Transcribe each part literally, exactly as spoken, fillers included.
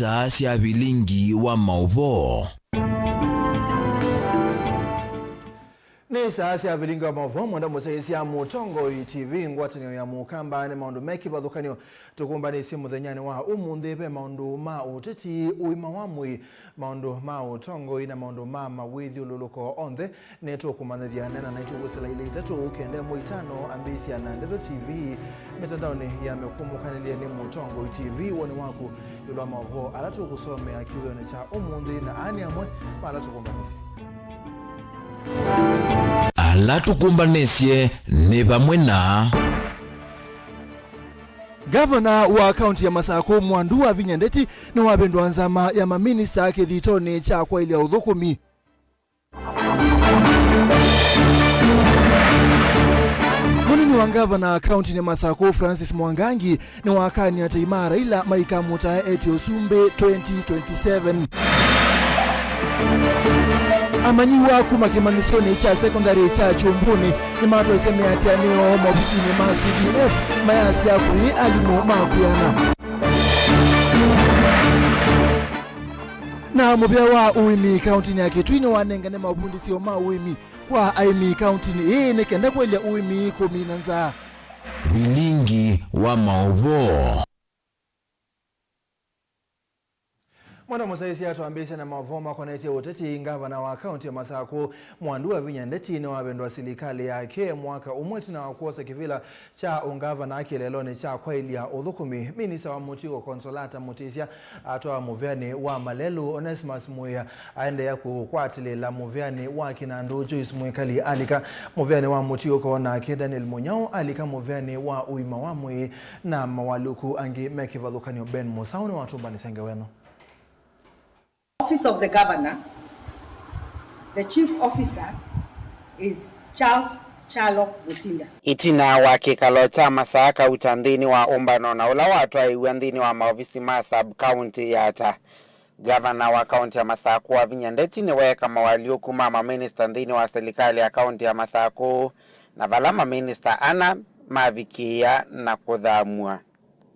Saa sya vilingi wa maũvoo. Nĩ saa sya vilingi wa maũvoo, mwenda mũsyaĩĩsya Mũtongoi T V, ngwatanĩo ya Mũkamba, nĩ maũndũ me kĩvathũkany'o tũkũmbanĩsye mũthenyanĩ wa ũmũnthĩ. Ve maũndũ ma ũteti, ũima wa mwĩĩ, maũndũ ma ũtongoi na maũndũ ma mawĩthyũlũlũko onthe nĩtũkũmanyĩthya. Neena naitũ kwĩsĩla ilĩ itatũ ũkende ĩmwe itano ambĩĩsya na Ndeto T V mĩtandaonĩ ya mĩkũmũkanĩlye nĩ Mũtongoi T V. Woni waku ĩũlũ wa maũvoo ala tũkũsomea kĩwĩonĩ kya ũmũnthĩ, na aa nĩ amwe ma ala tũkũmbanĩsye. Ala tũkũmbanĩsye nĩ vamwe na Ngavana wa kaunti ya Masakũ, Mwandu Wavinya Ndeti, nĩwavĩndũa nzama ya maminista kĩthitonĩ kya kwaĩlya ũthũkũmi. Mũnini wa ngavana kauntinĩ ya Masakũ, Francis Mwangangi, nĩwakanie atei ma Raila maikamũtae etye ũsumbĩ twenty twenty-seven. Amanyĩw'a kuma kĩmanyĩsyonĩ kya sekondalĩ kya Kyũmbũnĩ nĩmatwaisye mĩatĩanĩo maovisinĩ ma C D F mayasya kũyĩ alimũ ma kwĩana. Na mũvĩa wa ũĩmi kauntinĩ ya Kitui nĩwanengane mavundĩsyo ma ũĩmi kwa aĩmi kauntinĩ ĩĩ nĩ kenda kũelya ũĩmi kũmina nzaa. Vilingi wa maũvoo. Mwana mũsyaĩĩsya, twambĩĩsye na maũvoo makonetye ũteti. Ngavana wa kaunti ya Masakũ, Mwandu Wavinya Ndeti, nĩwavĩndũa silikalĩ yake mwaka ũmwe ĩtina wa kwosa kĩvĩla kya ũngavana kĩeleelonĩ kya kwaĩlya ũthũkũmi. Minista wa mũtuĩko Consolata Mũtĩsya atwaa mũvĩanĩ wa Malelũ. Onesmus Mwĩa aendeea kũkwatĩlĩĩla mũvĩanĩ wa kĩnandũ. Joyce Mwikali alika mũvĩanĩ wa mũtuĩko, nake Daniel Mũnyao alika mũvĩanĩ wa ũima wa mwĩĩ na mawalyũku angĩ me kĩvathũkany'o. Ben Mũsaũ nĩwatũmbanĩsya ngewa ĩno. Office of the Governor, the Chief Officer is Charles Kyalo Mutinda. Ĩtina wa kĩkalo kya masaa kauta nthĩnĩ wa ũmbano na ũla watwaĩiw'e nthĩnĩ wa maovisi ma sub-county ya Ata, Gavana wa kaunti ya Masakũ Wavinya Ndeti nĩweeka mawalyũku ma maminista nthĩnĩ wa silikalĩ ya kaunti ya Masakũ, na vala maminista ana mavikĩĩa na kũthamw'a.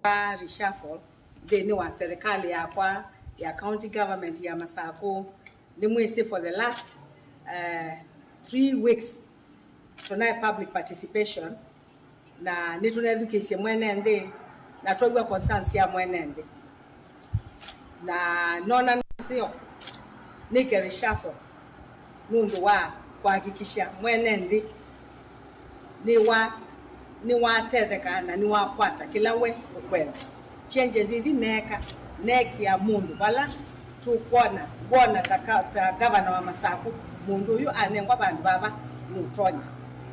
Kwa reshuffle nthĩnĩ wa serikali yakwa ya county government ya Masakũ, nĩmwĩsĩ for the last, eh, three weeks tũnaĩ public participation, na nĩtũnethukĩĩsye mwene nthĩ, na twaw'a concerns sya mwene nthĩ, na nona nĩseo nĩke reshuffle nũndũ wa kũhakikisha mwene nthĩ nĩwa, nĩwatetheka na nĩwakwata kĩla we ũkwenda. Changes ithi neeka, neekĩa mũndũ vala tũkwona, wona ta ka-, ta gavana wa Masakũ, mũndũ ũyũ anengwa vandũ vava nũtonya.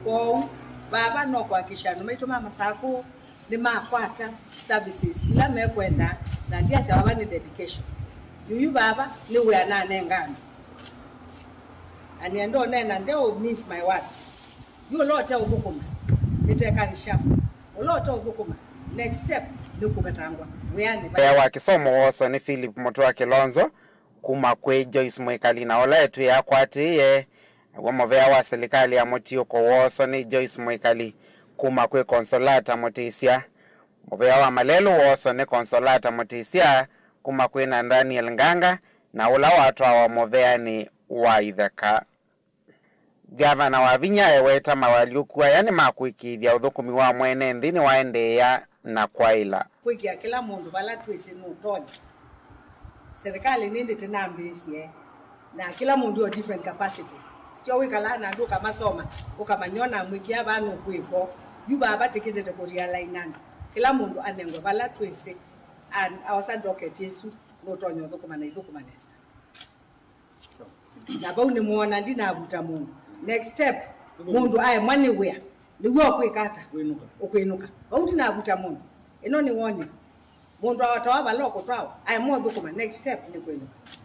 Kwoou vava no kũhakikisha andũ maitũ ma Masakũ nĩmakwata services ila mekwenda, na ndiasya vava nĩ dedication. Yuyu vava nĩ wĩa nanenga andũ. Na nĩenda ũneena, ndeũ mince my words. Yu ũla ũteũthũkũma, nĩteka reshuffle. Ũla ũteũthũkũma, next step nĩ kũvetangwa wĩanĩ. Mũvea wa kĩsomo wooswa nĩ Philip Mũtũa Kĩlonzo kuma kwĩ Joyce Mwikali, na ũla etwĩe akwatĩĩe, naw'o mũvea wa silikalĩ ya mũtiũko wooswa nĩ Joyce Mwikali kuma kwĩ Consolata Mũtĩsya. Mũvea wa Malelũ wooswa nĩ Consolata Mũtĩsya kuma kwĩ Nathaniel Nganga, na ũla watwawa mũveanĩ wa Itheka. Gavana Wavinya eweta mawalyũku aya nĩ ma kũĩkĩĩthya ũthũkũmi wa mwene nthĩ nĩwaendeea na kwaĩla. Kwĩkĩa kĩla mũndũ vala twĩsĩ nũtonya. Serikali nĩndĩ tĩnambĩĩsye, na kĩla mũndũ o different capacity. Tyo wĩkalaa na andũ ũkamasoma, ũkamanya ona mwĩkĩa vaa nũkwĩko. Yu vava tĩkĩtĩte kũrealign andũ. Kĩla mũndũ anengwe vala twĩsĩ, an-, aosa docket ĩsu, nũtonya ũthũkũma na ithũkũma nesa. Na vau nĩmwona ndinavuta mũndũ. Next step, mũndũ aemwa nĩ wĩa, nĩw'o ũkwĩka ata? Ũkwĩnũka. Vau ndinavuta mũndũ. Ĩno nĩ warning. Mũndũ aotawa vala ũkũtwawa, aemwa ũthũkũma, next step nĩ kwĩnũka.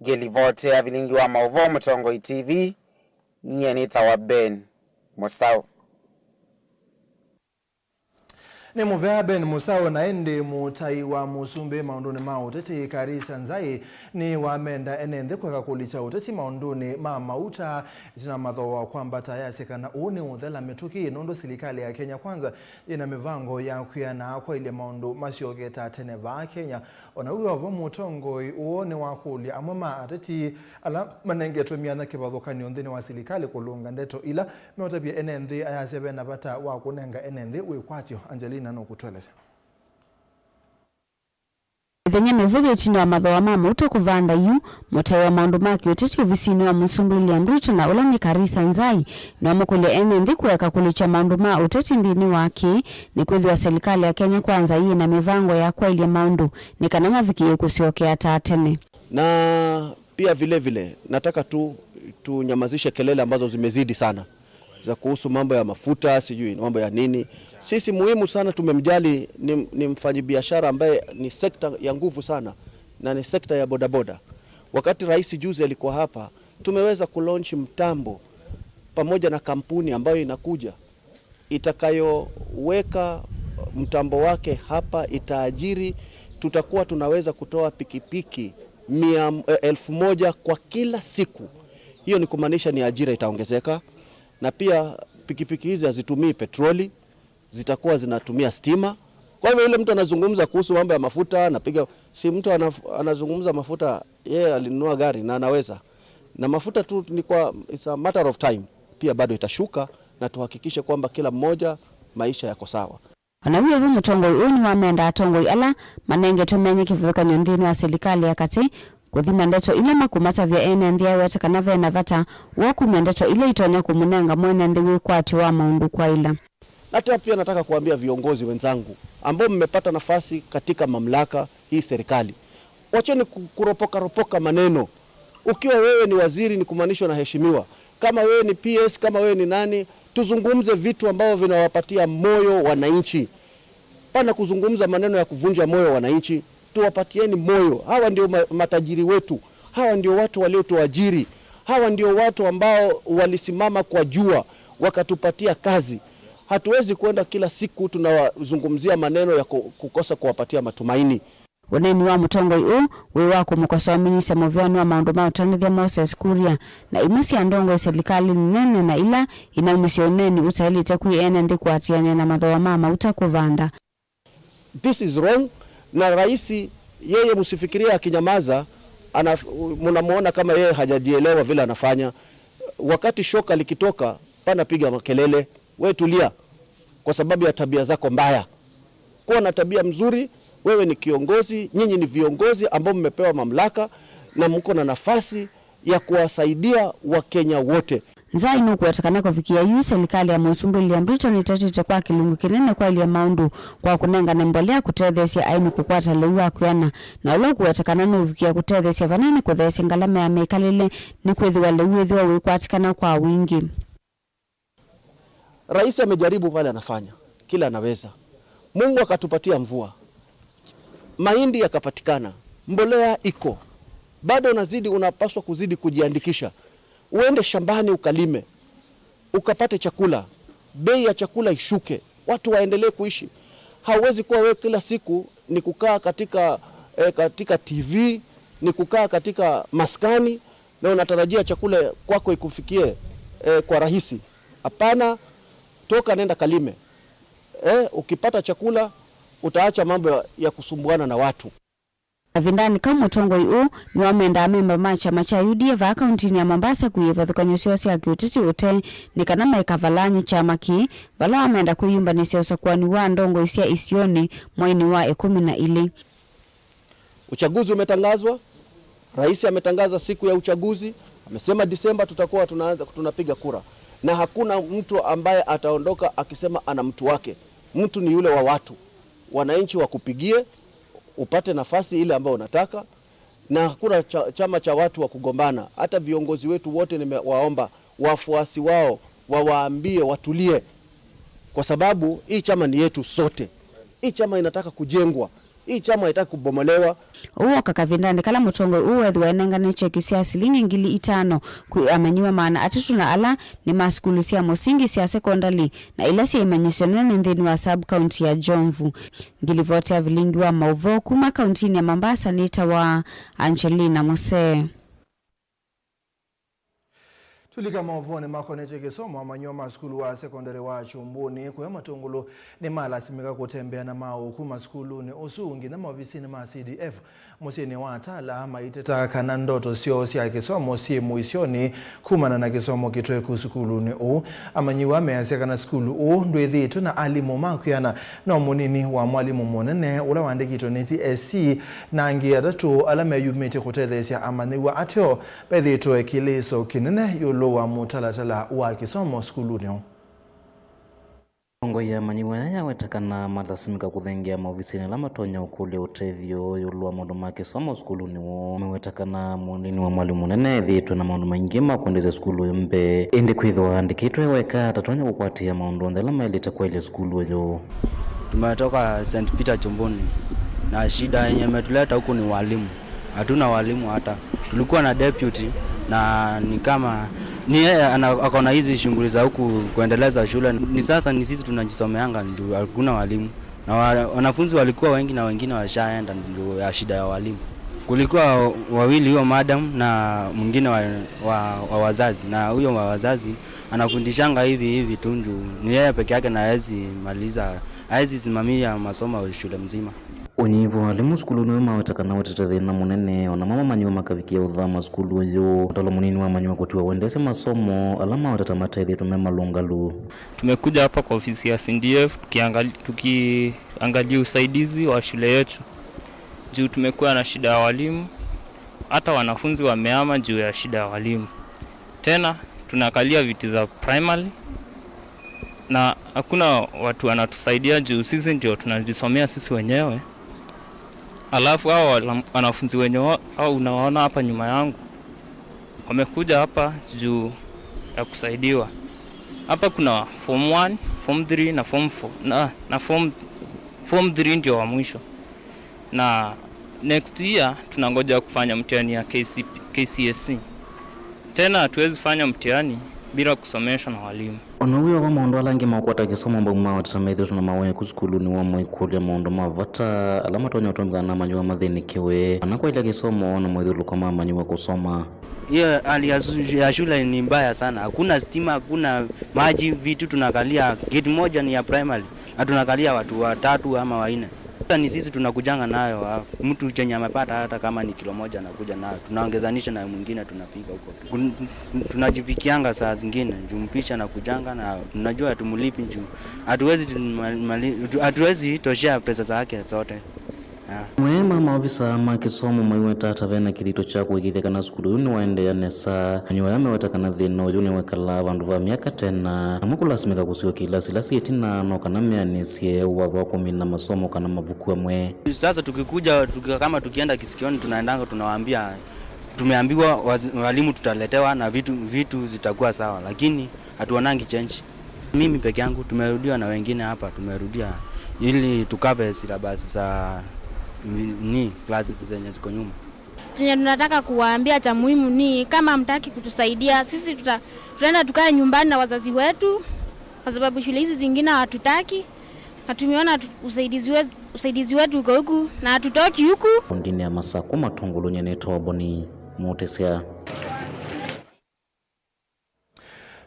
Ngĩlivotea vilingi wa maũvoo Mũtongoi T V, nyie nĩtawa Ben Mũsaũ. Nĩ mũvea Ben Musau, na ĩndĩ mũtai wa mũsumbĩ maũndũnĩ ma ũteti Karisa Nzai nĩwamenda ene nthĩ kũeka kũlikya ũteti maũndũnĩ ma mauta ĩtina mathooa kwambata. Ayasya kana ũũ nĩ ũthela mĩtũkĩ nũndũ silikalĩ ya Kenya Kwanza yĩna mĩvango ya kwĩana kwaĩlya maũndũ masyoke ta tene vaa Kenya. O na wĩ o vo, mũtongoi ũũ nĩwakũlya amwe ma ateti ala manengetwe myanya kĩvathũkany'o nthĩnĩ wa silikalĩ kũlũnga ndeto ila meũtavya ene nthĩ. Ayasya ve na vata wa kũnenga ene nthĩ wĩkwatyo. Angelina nũkũtũelesya. Mĩthenya mĩvũthũ ĩtina wa mathooa ma mauta kũvanda yu, mũtai wa maũndũ ma kĩũteti ovisinĩ wa mũsumbĩ William Ruto na ũla nĩ Karisa Nzai nĩwamũkũlya ene nthĩ kũeka kũlikya maũndũ ma ũteti nthĩnĩ wake, nĩkwĩthĩwa silikalĩ ya Kenya Kwanza yĩ na mĩvango ya kwaĩlya maũndũ nĩ kana mavikĩe kũsyokea ta tene. Na pia vile vile, nataka tu tunyamazishe kelele ambazo zimezidi sana za kuhusu mambo ya mafuta, sijui mambo ya nini. Sisi muhimu sana tumemjali ni, ni mfanyibiashara ambaye ni sekta ya nguvu sana, na ni sekta ya bodaboda. Wakati rais juzi alikuwa hapa, tumeweza kulaunch mtambo pamoja na kampuni ambayo inakuja itakayoweka mtambo wake hapa, itaajiri, tutakuwa tunaweza kutoa pikipiki mia, eh, elfu moja kwa kila siku. Hiyo ni kumaanisha ni ajira itaongezeka, na pia pikipiki hizi hazitumii petroli, zitakuwa zinatumia stima. Kwa hivyo, yule mtu anazungumza kuhusu mambo ya mafuta, anapiga, si mtu anaf-, anazungumza mafuta, yeye alinunua gari na anaweza. Na mafuta tu ni kwa, it's a matter of time, pia bado itashuka, na tuhakikishe kwamba kila mmoja maisha yako sawa. O na wĩ o vo, mũtongoi ũũ nĩwamenda atongoi ala manengetwe menye kĩvathũkany'o nthĩnĩ wa silikalĩ ya katĩ kũthima ndeto ila makũmatavya ene nthĩ, aweta kana ve na vata wa kumya ndeto ila itonya kũmũnenga mwene nthĩ wĩkwatyo wa maũndũ kwaĩla. Na tena pia nataka kuambia viongozi wenzangu ambao mmepata nafasi katika mamlaka hii serikali, wacheni ku-, kuropoka ropoka maneno. Ukiwa wewe ni waziri, ni kumaanisha unaheshimiwa. Kama wewe ni P S, kama wewe ni nani, tuzungumze vitu ambavyo vinawapatia moyo wananchi. Pana kuzungumza maneno ya kuvunja moyo wananchi. Tuwapatieni moyo. Hawa ndio ma-, matajiri wetu. Hawa ndio watu waliotuajiri. Hawa ndio watu ambao walisimama kwa jua, wakatupatia kazi. Hatuwezi kwenda kila siku tunawazungumzia maneno ya ku-, kukosa kuwapatia matumaini. Ũneeni wa mũtongoi ũũ wĩ wa kũmũkosoa minista mũvĩanĩ wa maũndũ ma ũtandĩthya Moses Kuria na imwe sya ndongoi silikalĩnĩ nene na ila inaumisye ũneeni ũtaĩlĩte kwĩ ene nthĩ kũatĩanĩa na mathooa ma mauta kũvanda. This is wrong. Na rais, yeye msifikirie akinyamaza, anaf-, mnamuona kama yeye hajajielewa vile anafanya. Wakati shoka likitoka, pana piga makelele. We tulia, kwa sababu ya tabia zako mbaya. Kuwa na tabia mzuri, wewe ni kiongozi, nyinyi ni viongozi ambao mmepewa mamlaka na mko na nafasi ya kuwasaidia Wakenya wote. Nzai nũkũweta kana kũvikĩa yu, silikalĩ ya Mũsumbĩ William Ruto nĩtatĩte kwa kĩlungu kĩnene kwaĩlya maũndũ kwa kũnengane mbolea kũtetheesya aĩmi kũkwata lĩu wa kwĩana, na ũla ũkũweta kana nũũvikĩa kũtetheesya vanene kũtheesya ngalama ya mĩkalĩle, nĩkwĩthĩwa lĩu wĩthĩwa wĩkwatĩkana kwa wingĩ. Rais amejaribu pale anafanya kila anaweza. Mungu akatupatia mvua. Mahindi yakapatikana. Mbolea iko. Bado unazidi, unapaswa kuzidi kujiandikisha. Uende shambani ukalime. Ukapate chakula. Bei ya chakula ishuke. Watu waendelee kuishi. Hauwezi kuwa wewe kila siku ni kukaa katika, eh, katika T V, ni kukaa katika maskani, na unatarajia chakula kwako ikufikie, eh, kwa rahisi. Hapana, toka nenda kalime. Eh, ukipata chakula, utaacha mambo ya, ya kusumbuana na watu. Kavindanĩ kau mũtongoi ũũ nĩwamendaa amemba ma kyama kya U D A vaa kauntinĩ ya Mombasa kũia ivathũkany'o syoo sya kĩũteti ũtee nĩ kana maikavalaany'e kyama kĩĩ, vala wamenda kwĩyumbanĩsya ũsakũani wa ndongoi sya isionĩ mwainĩ wa ĩkũmi na ilĩ. Uchaguzi umetangazwa, rais ametangaza siku ya uchaguzi, amesema Disemba tutakuwa tunaanza, tunapiga kura. Na hakuna mtu ambaye ataondoka akisema ana mtu wake. Mtu ni yule wa watu. Wananchi wakupigie, upate nafasi ile ambayo unataka, na hakuna cha-, chama cha watu wa kugombana. Hata viongozi wetu wote nimewaomba, wafuasi wao, wawaambie watulie, kwa sababu hii chama ni yetu sote. Hii chama inataka kujengwa. Hii chama haitaki kubomolewa. Ũu woka kavindanĩ kala mũtongoi ũũ weethĩwa enengane kyeki sya silingi ngili itano kwĩ amanyĩw'a maana atatũ na ala nĩ ma sukulu sya mũsingi, sya sekondalĩ, na ila sya imanyĩsyo nene nthĩnĩ wa sub-county ya Jomvu. Ngilivoti ya vilingi wa maũvoo kuma kauntinĩ ya Mombasa nĩtawa Angelina Mose. Tulika maũvoonĩ makonetye kĩsomo, amanyĩw'a ma sukulu wa sekondalĩ wa Chumbuni kũya Matũngũlũ nĩmalasimĩka kũtembea na maaũ kuma sukulunĩ ũsu nginya maovisinĩ ma C D F mũsyĩnĩ wa Tala, maiteta kana ndoto syoo sya kĩsomo syĩ mũisyonĩ kumana na kĩsomo kĩtweku sukulunĩ ũũ. Amanyĩw'a measya kana sukulu ũũ ndwĩthĩĩtwe na alimũ ma kwĩana, no mũnini wa mwalimũ mũnene ũla wandĩkĩtwe nĩ T S C na angĩ atatũ ala meyumĩtye kũtetheesya amanyĩw'a ateo methĩĩtwe kĩlĩĩso kĩnene ĩũlũ wa mũtalatala wa kĩsomo sukulunĩ ũũ. Mĩongo ya amanyĩw'a aya yaweta kana malasimĩka kũthengeea maovisinĩ ala matonya ũkũlya ũtethyo ĩũlũ wa maũndũ ma kĩsomo sukulunĩ woo. Meweta kana mũnini wa mwalimũ mũnene ethĩĩtwe na maũndũ maingĩ ma kũendeesya sukulu ũyũ mbee, ĩndĩ kwĩthĩwa andĩkĩtwe weka atatonya kũkwatĩĩa maũndũ onthe ala maĩlĩte kwaĩlya sukulu ũyũ. Tumetoka Saint Peter Chumbuni, na shida yenye imetuleta huku ni walimu. Hatuna walimu hata. Tulikuwa na deputy, na ni kama ni yeye ana-, ako na hizi shughuli za huku kuendeleza shule. Ni sasa ni sisi tunajisomeanga juu hakuna walimu. Na wa-, wanafunzi walikuwa wengi na wengine washaenda juu ya shida ya walimu. Kulikuwa wawili, huyo madam na mwingine wa, wa, wa wazazi. Na huyo wa wazazi anafundishanga hivi hivi tu juu ni yeye peke yake na hawezi maliza, hawezi simamia masomo ya shule mzima. Ũnyivu wa alimũ sukulunĩ ũyũ maweta kana ũtete thĩna mũnene, o namo amanyĩw'a makavikĩa ũthama sukulu ũyũ. Ũtalo mũnini wa amanyĩw'a kũtiwa ũendeesya masomo ala maweta matethĩtwe me malũngalu. Tumekuja hapa kwa ofisi ya C D F tukiangali-, tukiangalia usaidizi wa shule yetu. Juu tumekuwa na shida ya walimu, hata wanafunzi wamehama juu ya shida ya walimu. Tena tunakalia viti za primary na hakuna watu wanatusaidia juu sisi ndio tunajisomea sisi wenyewe. Alafu hao wala-, wanafunzi wenye wa-, hao unawaona hapa nyuma yangu, wamekuja hapa juu ya kusaidiwa. Hapa kuna form one, form three na form four, na, na form, form three ndio wa mwisho. Na next year tunangoja kufanya mtihani ya K C P, K C S E. Tena hatuwezi fanya mtihani bila kusomeshwa na walimu. Ona wĩo wa maũndũ ala angĩ ma ũkwata kĩsomo, amanyĩw'a maweta methĩĩtwe na maweku sukulunĩ wa maikũlya maũndũ ma vata ala matonya ũtũmĩka na amanyĩw'a mathĩnĩkĩwe, kana kwaĩlya kĩsomo na moithyũlũko ma amanyĩw'a kũsoma. Hiyo hali ya su-, ya shule ni mbaya sana. Hakuna stima, hakuna maji, vitu tunakalia. Gate moja ni ya primary. Na tunakalia watu watatu ama wanne. Sasa ni sisi tunakujanga nayo, ah, mtu chenye amepata hata kama ni kilo moja anakuja nayo. Tunaongezanisha na mwingine tunapiga huko. Kun-, tunajipikianga saa zingine, juu mpishi anakujanga na tunajua hatumlipi juu. Hatuwezi tu-, mali-, mali-, tu-, hatuwezi toshea pesa zake zote. Ah. Amwe ma maovisa ma kĩsomo maiweta ta vena kĩthito kya kũĩkĩĩthya kana sukulu ũyũ nĩwaendeea nesa. Amanyĩw'a aya meweta kana thĩna ũyũ nĩwekalaa vandũ va myaka tena, amwe kũlasimĩka kũsiwa kĩlasi ila syĩ ĩtina no kana meanĩsye watho wa kũmina masomo kana mavuku amwe. Sasa tukikuja, tuki-, kama tukienda kisikioni, tunaendanga tunawaambia, tumeambiwa waz-, walimu tutaletewa na vitu, vitu zitakuwa sawa, lakini hatuonangi change. Mimi peke yangu tumerudiwa na wengine hapa, tumerudia ili tukave syllabus za ni classes zenye ziko nyuma. Chenye tunataka kuwaambia cha muhimu ni kama hamtaki kutusaidia, sisi tuta-, tutaenda tukae nyumbani na wazazi wetu, kwa sababu shule hizi zingine hawatutaki, na tumeona tu-, usaidizi we-, usaidizi wetu uko huku, na hatutoki huku. Kaũntĩnĩ ya Masakũ, Matũngũlũ, nyie nĩtawa Boni Mũtĩsya.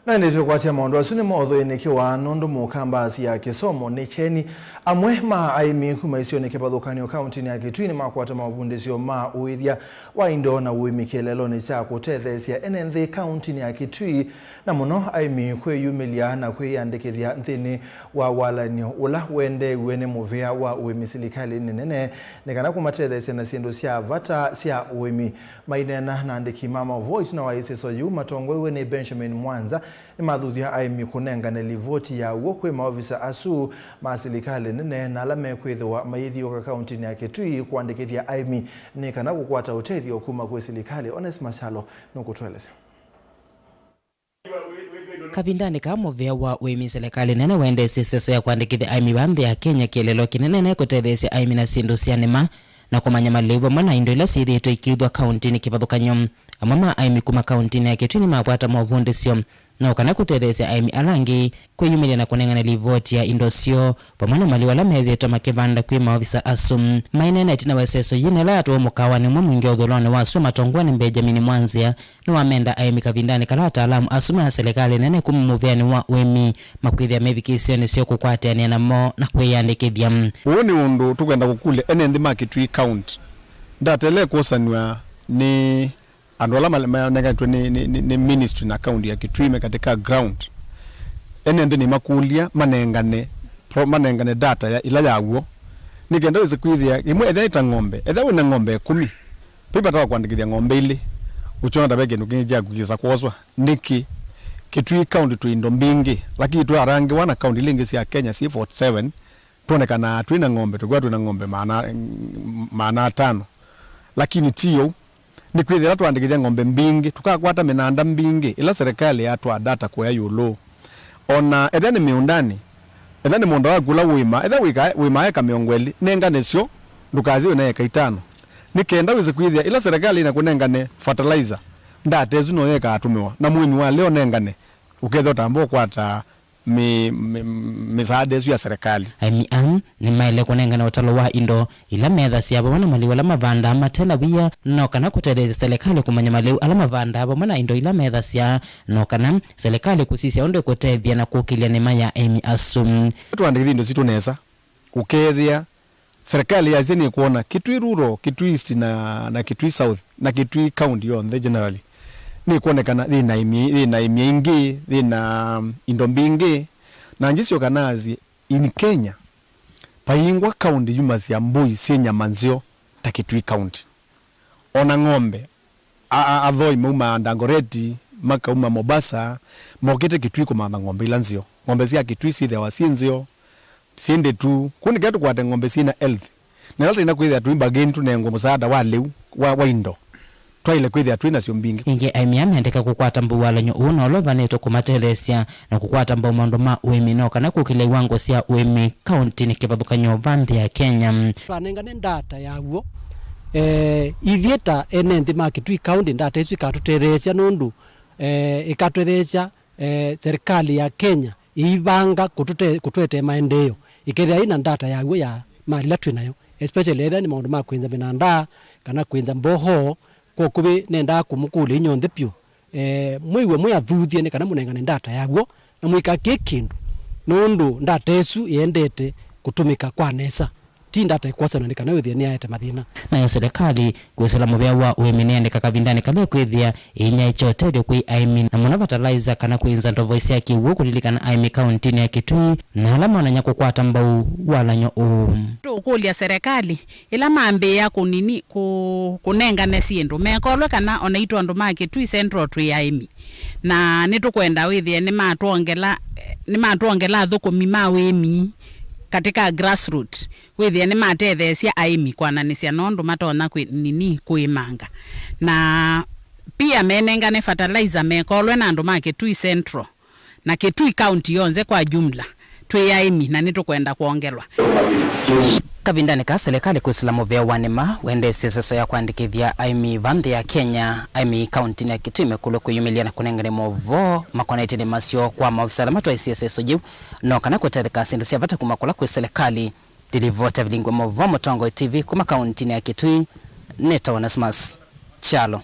Na ĩndĩ tũkwasya maũndũ asu nĩmo ũthũinĩkĩ wa nũndũ mũka mbasi ya kĩsomo nĩ kyeni. Amwe ma aĩmi kuma isionĩ kĩvathũkany'o kaũntĩnĩ ya Kitui nĩmakwata mavundĩsyo ma ũĩthya wa indo na ũĩmi kĩeleelonĩ kya kũtetheesya ene nthĩ kaũntĩnĩ ya Kitui, na mũno aĩmi kwĩyumĩlya na kwĩyĩandĩkĩthya nthĩnĩ wa walany'o ũla wendeew'e nĩ mũvĩa wa ũĩmi silikalĩnĩ nene nĩ kana kũmatetheesya na syĩndũ sya vata sya ũĩmi. Maineena na andĩki ma maũvoo ĩtina wa ĩsĩso yĩu matongoew'e nĩ Benjamin Mwanza, nĩmathuthya aĩmi kũnengane livoti ya w'o kwĩ maovisa asu ma silikalĩ nene na ala mekwĩthĩwa mayĩthiũũka kaũntĩnĩ ya Kitui kũandĩkĩthya aĩmi nĩ kana kũkwata ũtethyo kuma kwĩ silikalĩ. Onesmus Kyalo nũkũtũelesya. Kavindanĩ kaa mũvĩa wa ũĩmi, silikalĩ nene wendeesye ĩseso ya kũandĩkĩthya aĩmi vaa nthĩ ya Kenya kĩeleelo kĩnene na kũtetheesya aĩmi na syĩndũ sya nĩma na kũmanya malĩu vamwe na indo ila syĩthĩĩtwe ikĩĩthwa kaũntĩnĩ kĩvathũkany'o. Amwe ma aĩmi kuma kaũntĩnĩ ya Kitui nĩmakwata movundĩsyo no kana kũtetheesya aĩmi ala angĩ kwĩyumĩlya na kũnengane livoti ya indo syoo vamwe na malĩu ala methĩĩtwe makĩvanda kwĩ maovisa asu. Maineena ĩtina wa ĩseso yĩĩ na ĩla yatwawa mũkaawanĩ ũmwe mwingĩ ũthũĩlonĩ wa sua, Matongwa nĩ Benjamin Mwanzĩa, nĩwamenda aĩmi kavindanĩ kala ataalamu asu ma silikalĩ nene kuma mũvĩanĩ wa ũĩmi makwĩthĩa mevikĩĩsyo nĩsyo kũkwatĩanĩa namo na kwĩyandĩkĩthya. Ũũ nĩ ũndũ tũkwenda kũkũlya ene nthĩ ma Kitui County. Ndata ĩla ĩkwosanw'a nĩ andũ ala ma- manenganĩtwe nĩ, nĩ, nĩ, nĩ ministry na county ya Kitui me katika ground. Ene nthĩ nĩmakũlya manengane pro- manengane data ya, ĩla yaw'o, nĩ kenda wĩse kwĩthĩa ĩmwe ethĩa ĩta ng'ombe, ethĩa wĩna ng'ombe ĩkũmi, Vai vata wa kũandĩkĩthya ng'ombe ilĩ, ũkyona ta ve kĩndũ kĩngĩ kya kwĩsa kwoswa. Nĩkĩ? Kitui County twĩ indo mbingĩ, lakini twĩarangĩwa na kaunti ila ingĩ sya Kenya syĩ forty seven, twonekanaa twĩ na ng'ombe, tũkwĩwa twĩ na ng'ombe maana, maana atano. Lakini ti ũu. Nĩkwĩthĩa ĩla twaandĩkĩthya ng'ombe mbingĩ, tũkakwata mĩnanda mbingĩ ĩla serikali yatwaa data kũya ĩũlũ. O na ethĩa nĩ mĩũndanĩ, ethĩa nĩ mũũnda waku ũla wĩma, ethĩa wĩka- wĩmaa eka mĩongo ĩlĩ, nengane syo, ndũkasye wĩna eka itano. Nĩ kenda wĩse kwĩthĩa ĩla serikali ĩnakũnengane fertilizer, ndata ĩsu noyo ĩkaatũmĩwa, na mũĩmi wa leo nengane, ũkethĩa ũtamba ũkwata mĩ- mĩ- mĩsaada ĩsu ya serikali. Aĩmi aa nĩmaĩle kũnengane ũtalo wa indo ila methasya vamwe na malĩu ala mavandaa mate na via, no kana kũtetheesya silikalĩ kũmanya malĩu ala mavandaa vamwe na indo ila methasya, no kana silikalĩ kũsisya ũndũ ĩkũtethya na kũkĩlya nĩma ya aĩmi asu. Twaandĩkĩthya indo sitũ nesa, ũkethĩa silikalĩ yasya nĩkwona Kitui Rural, Kitui East na, na Kitui South, na Kitui County yonthe generally, nĩkwonekana yĩ na aĩmi, yĩ na aĩmi aingĩ, yĩ na, um, indo mbingĩ. Na njĩsyoka nasye, in Kenya, vaingwa kaunti yumasya mbũi syĩ nyama nzeo ta Kitui County. O na ng'ombe, a- a- athoi maumaa Dagoretti, makauma Mombasa, mokĩte Kitui kũmantha ng'ombe ila nzeo. Ng'ombe sya Kitui syĩthĩawa syĩ nzeo, syĩ ndĩtu. Kũu nĩ kenda tũkwate ng'ombe syĩ na health. Na ĩla tũina kwĩthĩa tũi bargain tũnengwe mũsaada wa lĩu wa, wa indo, twaĩle kwĩthĩa twĩ nasyo mbingĩ. Ĩngĩ, aĩmi aa mendeka kũkwata mbau walany'o ũũ na ũla ũvanĩtwe kũmatetheesya na kũkwata mbau maũndũ ma ũĩmi no kana kũkĩlya iwango sya ũĩmi kaũntĩnĩ kĩvathũkany'o va nthĩ ya Kenya. Twanengane ndata ya w'o, eh, ithyĩ ta ene nthĩ ma Kitui County, ndata ĩsu ĩkatũtetheesya nũndũ, eh, ĩkatũtetheesya, eh, serikali ya Kenya ĩivanga kũtũte- kũtũetee maendeeo, ĩkethĩa ĩna ndata ya w'o ya mali ila twĩ nayo, especially ethĩa nĩ maũndũ ma kwĩnza mĩnandaa kana kwĩnza mbohoo. Kwa ũkuvĩ nendaa kũmũkũlya inyonthe vyũ, eh, mwĩw'e mwĩ athuthye nĩ kana mũnengane ndata ya w'o na mũikakĩe kĩndũ, nũndũ ndata ĩsu ĩendete kũtũmĩka kwa nesa, ti ndata ĩkwosana nĩ kana wĩthĩe nĩyaete mathĩna. Nayo silikalĩ kwĩsĩla mũvĩa wa ũĩmi nĩyendeka kavindanĩ kala ĩkwĩthĩa ĩinyaĩĩkya ũtethyo kwĩ aĩmi, na mũno fertilizer kana kwĩnza ndovoi sya kĩw'ũ kũlilikana aĩmi kaũntĩnĩ ya Kitui na ala monany'a kũkwata mbau walany'o ũũ. Tũũkũlya silikalĩ, ĩla mambĩĩa kũnini kũ- kũnengane syĩndũ, mekolwe kana o naitũ andũ ma Kitui Central twĩ aĩmi, na nĩtũkwenda wĩthĩe nĩmatwongela, nĩmatwongela athũkũmi ma ũĩmi katika grassroot, wĩthĩe nĩmatetheesya aĩmi kwananĩsya nũndũ matonya kwĩ nini kũĩmanga, na pia menengane fertilizer mekolwe na andũ ma Kitui Central na Kitui County yonthe kwa jumla. Twĩ aĩmi na nĩtũkwenda kwongelwa. Kavindanĩ kaa silikalĩ kwĩsĩla mũvĩa wa nĩma wendeesye ĩseso ya kũandĩkĩthya aĩmi va nthĩ ya Kenya, aĩmi kaũntĩnĩ ya Kitui mekũlw'a kwĩyumĩlya na kũnengane maũvoo makonetye nĩma syoo kwa maovisa ala matwaĩsye ĩseso yĩu, no kana kũtetheka syĩndũ sya vata kuma kũla kwĩ silikalĩ. Ndilivota vilingwa maũvoo Mũtongoi T V kuma kaũntĩnĩ ya Kitui, nĩtawa Onesmus Kyalo.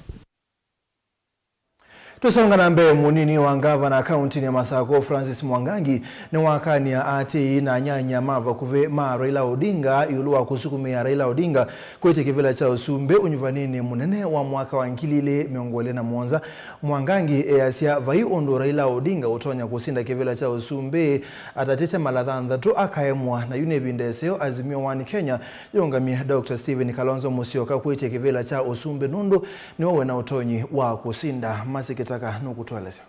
Tũsonga na mbee, mũnini wa ngavana kaũntĩnĩ ya Masakũ, Francis Mwangangi, nĩwakania aatĩĩi na anyanya ma vakuvĩ ma Raila Odinga ĩũlũ wa kũsukumĩa Raila Odinga kwĩtya kĩvĩla kya ũsumbĩ ũnyuvanĩnĩ mũnene wa mwaka wa ngili ilĩ mĩongo ĩlĩ na mũonza. Mwangangi easya vai ũndũ Raila Odinga ũtonya kũsinda kĩvĩla kya ũsumbĩ atatĩte mala thanthatũ akaemwa, na yu nĩ ĩvinda ĩseo Azimio One Kenya yĩũngamye Doctor Stephen Kalonzo Musyoka kwĩtya kĩvĩla kya ũsumbĩ nũndũ nĩwe wĩna ũtonyi wa kũsinda. Mercy Kitaka nũkũtũelesya.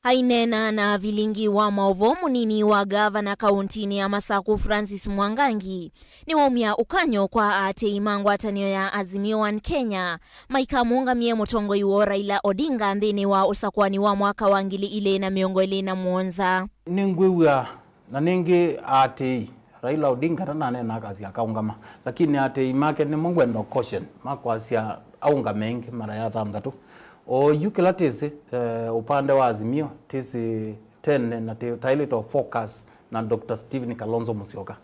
Aineena na vilingi wa maũvoo, mũnini wa ngavana kaũntinĩ ya Masaku Francis Mwangangi nĩwaumya ũkany'o kwa aatĩĩi ma ngwatanĩo ya Azimio One Kenya maikamũngamie mũtongoi woo Raila Odinga nthĩnĩ wa ũsakũani wa mwaka wa ngili ilĩ na mĩongo ĩlĩ na mũonza. Nĩngwĩw'a na nĩngĩ aatĩĩi Raila Odinga ndananeenaa akasya akaũngama, lakini aatĩĩi make nĩmo ngwenda caution makwasya aũngame ĩngĩ mara ya thanthatũ. Oyu kĩla tĩsĩ, eh, ũpande wa Azimio tĩsĩ tene na tĩ- taĩlĩte focus na Doctor Stephen Kalonzo Musyoka.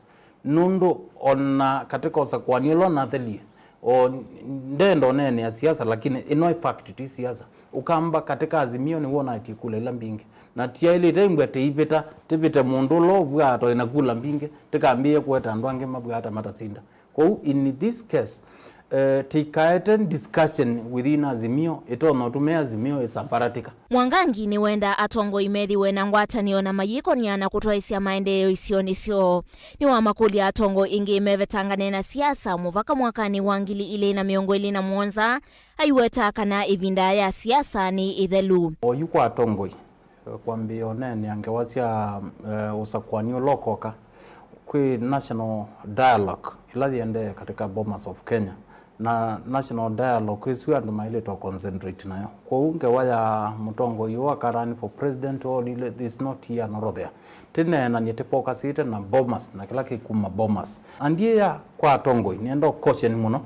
Nũndũ ona katika ũsakũani ũla ũnathelie, o ndenda ũneenea siasa, lakini ĩno ĩ fact, ti siasa. Ũkamba katika Azimio nĩw'o ũnaetie kula ila mbingĩ. Na tiaĩlĩte imbwa tĩivĩta, tĩvĩte mũndũ ũla ũvw'aa toĩ na kula mbingĩ, tĩkambĩĩe kũeta andũ angĩ mavw'aa ta matasinda. Kwoou, in this case, eh, tĩikaete discussion within Azimio ĩtonya ũtũme Azimio ĩsambaratika. Mwangangi nĩwenda atongoi methĩwe na ngwatanĩo na mayĩkonia na kũtwaĩsya maendeeo isionĩ syoo. Nĩwamakũlya atongoi ĩngĩ mevetangane na siasa mũvaka mwakanĩ wa ngili ilĩ na mĩongo ĩlĩ na mũonza, aiweta kana ĩvinda ya siasa nĩ ĩthelu. Oyu kwa atongoi, eh, kwambĩĩa ũneenea ngewa sya, eh, ũsakũani ũla ũkoka, kwĩ national dialogue ĩla yĩendee katika Bomas of Kenya. Na national dialogue ĩsu andũ maĩlĩte concentrate nayo. Kwoou ngewa ya mũtongoi ũũ aka run for president or leader is not here nor there. Tĩneenanie tĩfocusĩte na Bomas na kĩla kĩkuma Bomas. Andiĩa kwa atongoi, nĩenda caution mũno.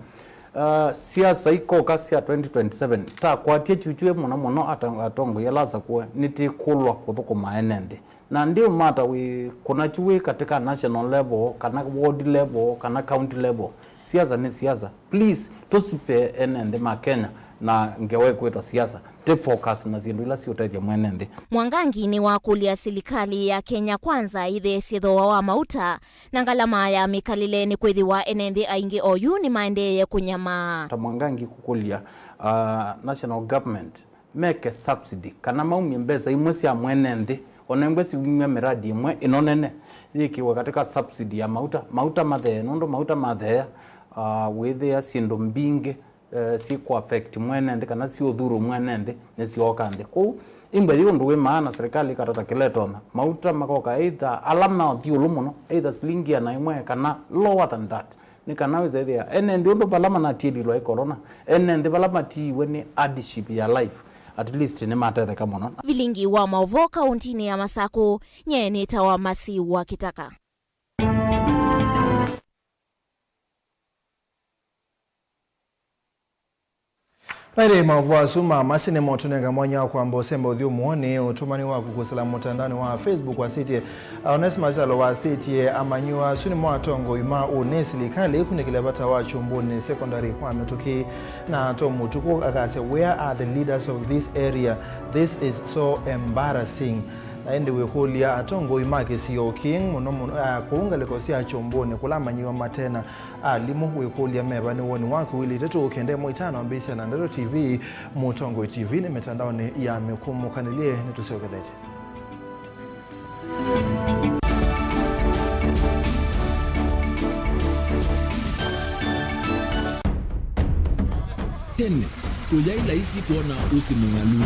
Uh, siasa ikoka sya twenty twenty-seven, takwatye kyukyũ mũno mũno ata- atongoi ala asakũe, nĩtĩkũlwa kũthũkũma ene nthĩ. Na ndiũmata wĩ kũna kyu wĩ katika national level, kana ward level, kana county level. Siasa nĩ siasa. Please, tũsipe ene nthĩ ma Kenya na ngewa ĩkwĩtwa siasa. Tĩ focus na syĩndũ ila siũtethya mwene nthĩ. Mwangangi nĩwakũlya silikalĩ ya Kenya Kwanza ĩtheesye thooa wa mauta na ngalama ya mĩkalĩle, nĩkwĩthĩwa ene nthĩ aingĩ oyu nĩmaendeeye kũnyamaa. Ta Mwangangi kũkũlya, uh, national government meke subsidy, kana maumye mbesa imwe sya mwene nthĩ, ona imbwe siumya miradi imwe ĩno nene, yĩkĩwe katika subsidy ya mauta, mauta mathee, nũndũ mauta matheea, uh, wĩthĩa syĩndũ mbingĩ, eh, syĩkũ affect mwene nthĩ, kana syĩũthuru mwene nthĩ, nĩsyooka nthĩ. Kwoou, imbwe yĩ ũndũ wĩ maana, serikali ĩkatata kĩla ĩtonya, mauta makoka either ala ma ũthyũlũ mũno, either silingi ĩana ĩmwe kana lower than that. Nĩ kana wĩsethĩa ene nthĩ ũndũ vala manatiĩlilwa ĩ corona, ene nthĩ vala matiiwe nĩ hardship ya life, at least nĩmatetheka mũno. Vilingi wa maũvoo kaũntinĩ ya Masakũ, nye nĩtawa Masi wa Kitaka. Na ĩndĩ maũvoo asu ma Masi nĩmotũnenga mwanya wa kwamba ũsemba ũthyũmũonĩ, ũtũmani waku kũsĩla mũtandaonĩ wa Facebook wasĩtye, Onesmus Kyalo wasĩtye amanyĩw'a asu nĩmo atongoi ma ũnĩ silikalĩ ĩkunĩkĩle vata wa Kyũmbũnĩ Secondary kwa mĩtũkĩ, na Tom Mũtukũ akasya, "Where are the leaders of this area? This is so embarrassing." Na ĩndĩ wĩkũlya atongoi ma kĩsio kĩĩ mũno mũno, a, kũu ngalĩko sya Kyũmbũnĩ kũla amanyĩw'a matena alimũ, wĩkũlya meva nĩ woni waku. Wĩlĩte tũũkende mwa itano ambĩĩsya na Ndeto T V, Mũtongoi T V nĩ mĩtandaonĩ ya mĩkũmũkanĩlye. Nĩtũsyokeletye. Tene, ũyaĩ laisi kwona ũsĩ mũng'alu.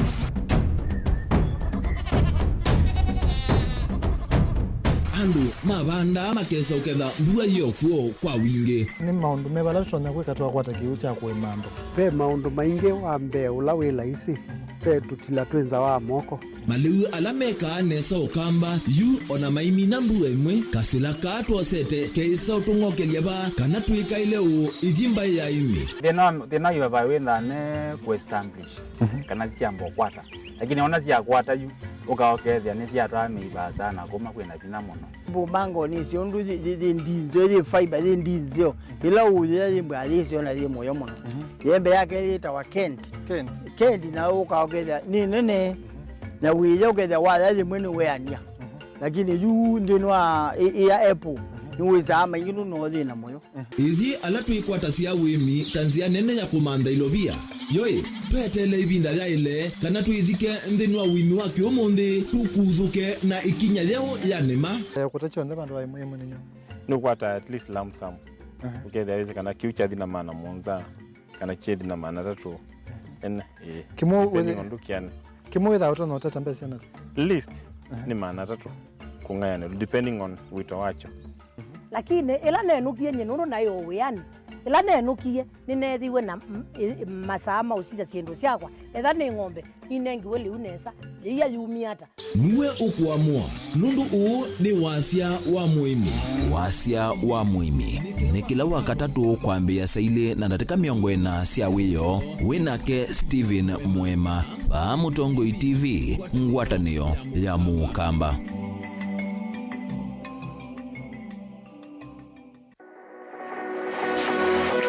Andũ mavandaa makesa ũketha mbua yĩ o kw'o kwa wingĩ. Nĩ maũndũ meva ala tũtonya kwĩka twakwata kĩw'ũ kya kũĩma andũ? Ve maũndũ maingĩ. Wa mbee ũla wĩ laisi, ve tũtila twĩ nza wa moko. Malĩu ala mekaa nesa ũkamba yu, ona maimina mbua ĩmwe, kasĩla kaa twosete keĩsa ũtũng'okelya vaa kana twĩkaĩle ũũ ithi mbaĩ ya ĩmĩ. Thĩna wa, thĩna wa ivava wĩthaa ne kũ establish, mhm, kana syamba ũkwata. Lakini ona syakwata yu, ũka ũkethĩa nĩsyatwaa mĩivaa sana kuma kwĩna vinya mũno. Mbũmango nĩsyo ũndũ yĩ, yĩ, yĩ ndinzeo, yĩ fiber, yĩ ndinzeo. Ĩla ũyĩa yĩ mbwa yĩsyo na yĩ mũyo mũno. Mhm. Yembe yake yĩtawa Kent. Kent. Kent na ũka ũkethĩa nĩ nene. Mhm. Na wĩya ũkethĩa waya yĩmwe nĩ weania. Mhm. Lakini yu nthĩnĩ wa ĩ, ĩ ya apple, mhm, nĩ wĩsaa maingĩ nũno thĩna mũyo. Ithyĩ ala twĩkwatasya ũĩmi ta nzĩa nene ya kũmantha ilovia, yoĩ, tweteele ĩvinda yaĩle kana twĩthike nthĩnĩ wa ũĩmi wa kĩũmũnthĩ, tũkuthũke na ĩkinya yeũ ya nĩma. Eh, kũta kyonthe vandũ va ĩmwe ĩmwe nĩ nyũmũ. Nĩũkwata at least lump sum. Aha. Ũkethĩa wĩsĩ kana kĩu kyathi na maana mũonza, kana kyethi na maana atatũ. Ene, ĩĩ. Kĩmwe depending wĩthĩ-, on ndũkĩane. Kĩmwe wĩthaa ũtonya ũtata mbesa syana? Least nĩ maana atatũ kũng'ayanĩlwa, depending on wĩto wakyo. Lakini ĩla nenũkie nyie, nũndũ naĩ o wĩanĩ, ĩla nenũkie, nĩneethiwe na m-, ĩ-, masaa ma ũsisya syĩndũ syakwa. Etha nĩ ng'ombe, ninengiwe lĩu nesa, yĩia yumie ata? Nue ũkũamũa, nũndũ ũũ nĩ wasya wa mũĩmi. Wasya wa mũĩmi nĩ kĩla Wakatatũ kwambĩĩa saa ilĩ na ndatĩka mĩongo ĩna sya wĩoo, wĩ nake Stephen Mũema, vaa Mũtongoi T V, ngwatanĩo ya Mũkamba.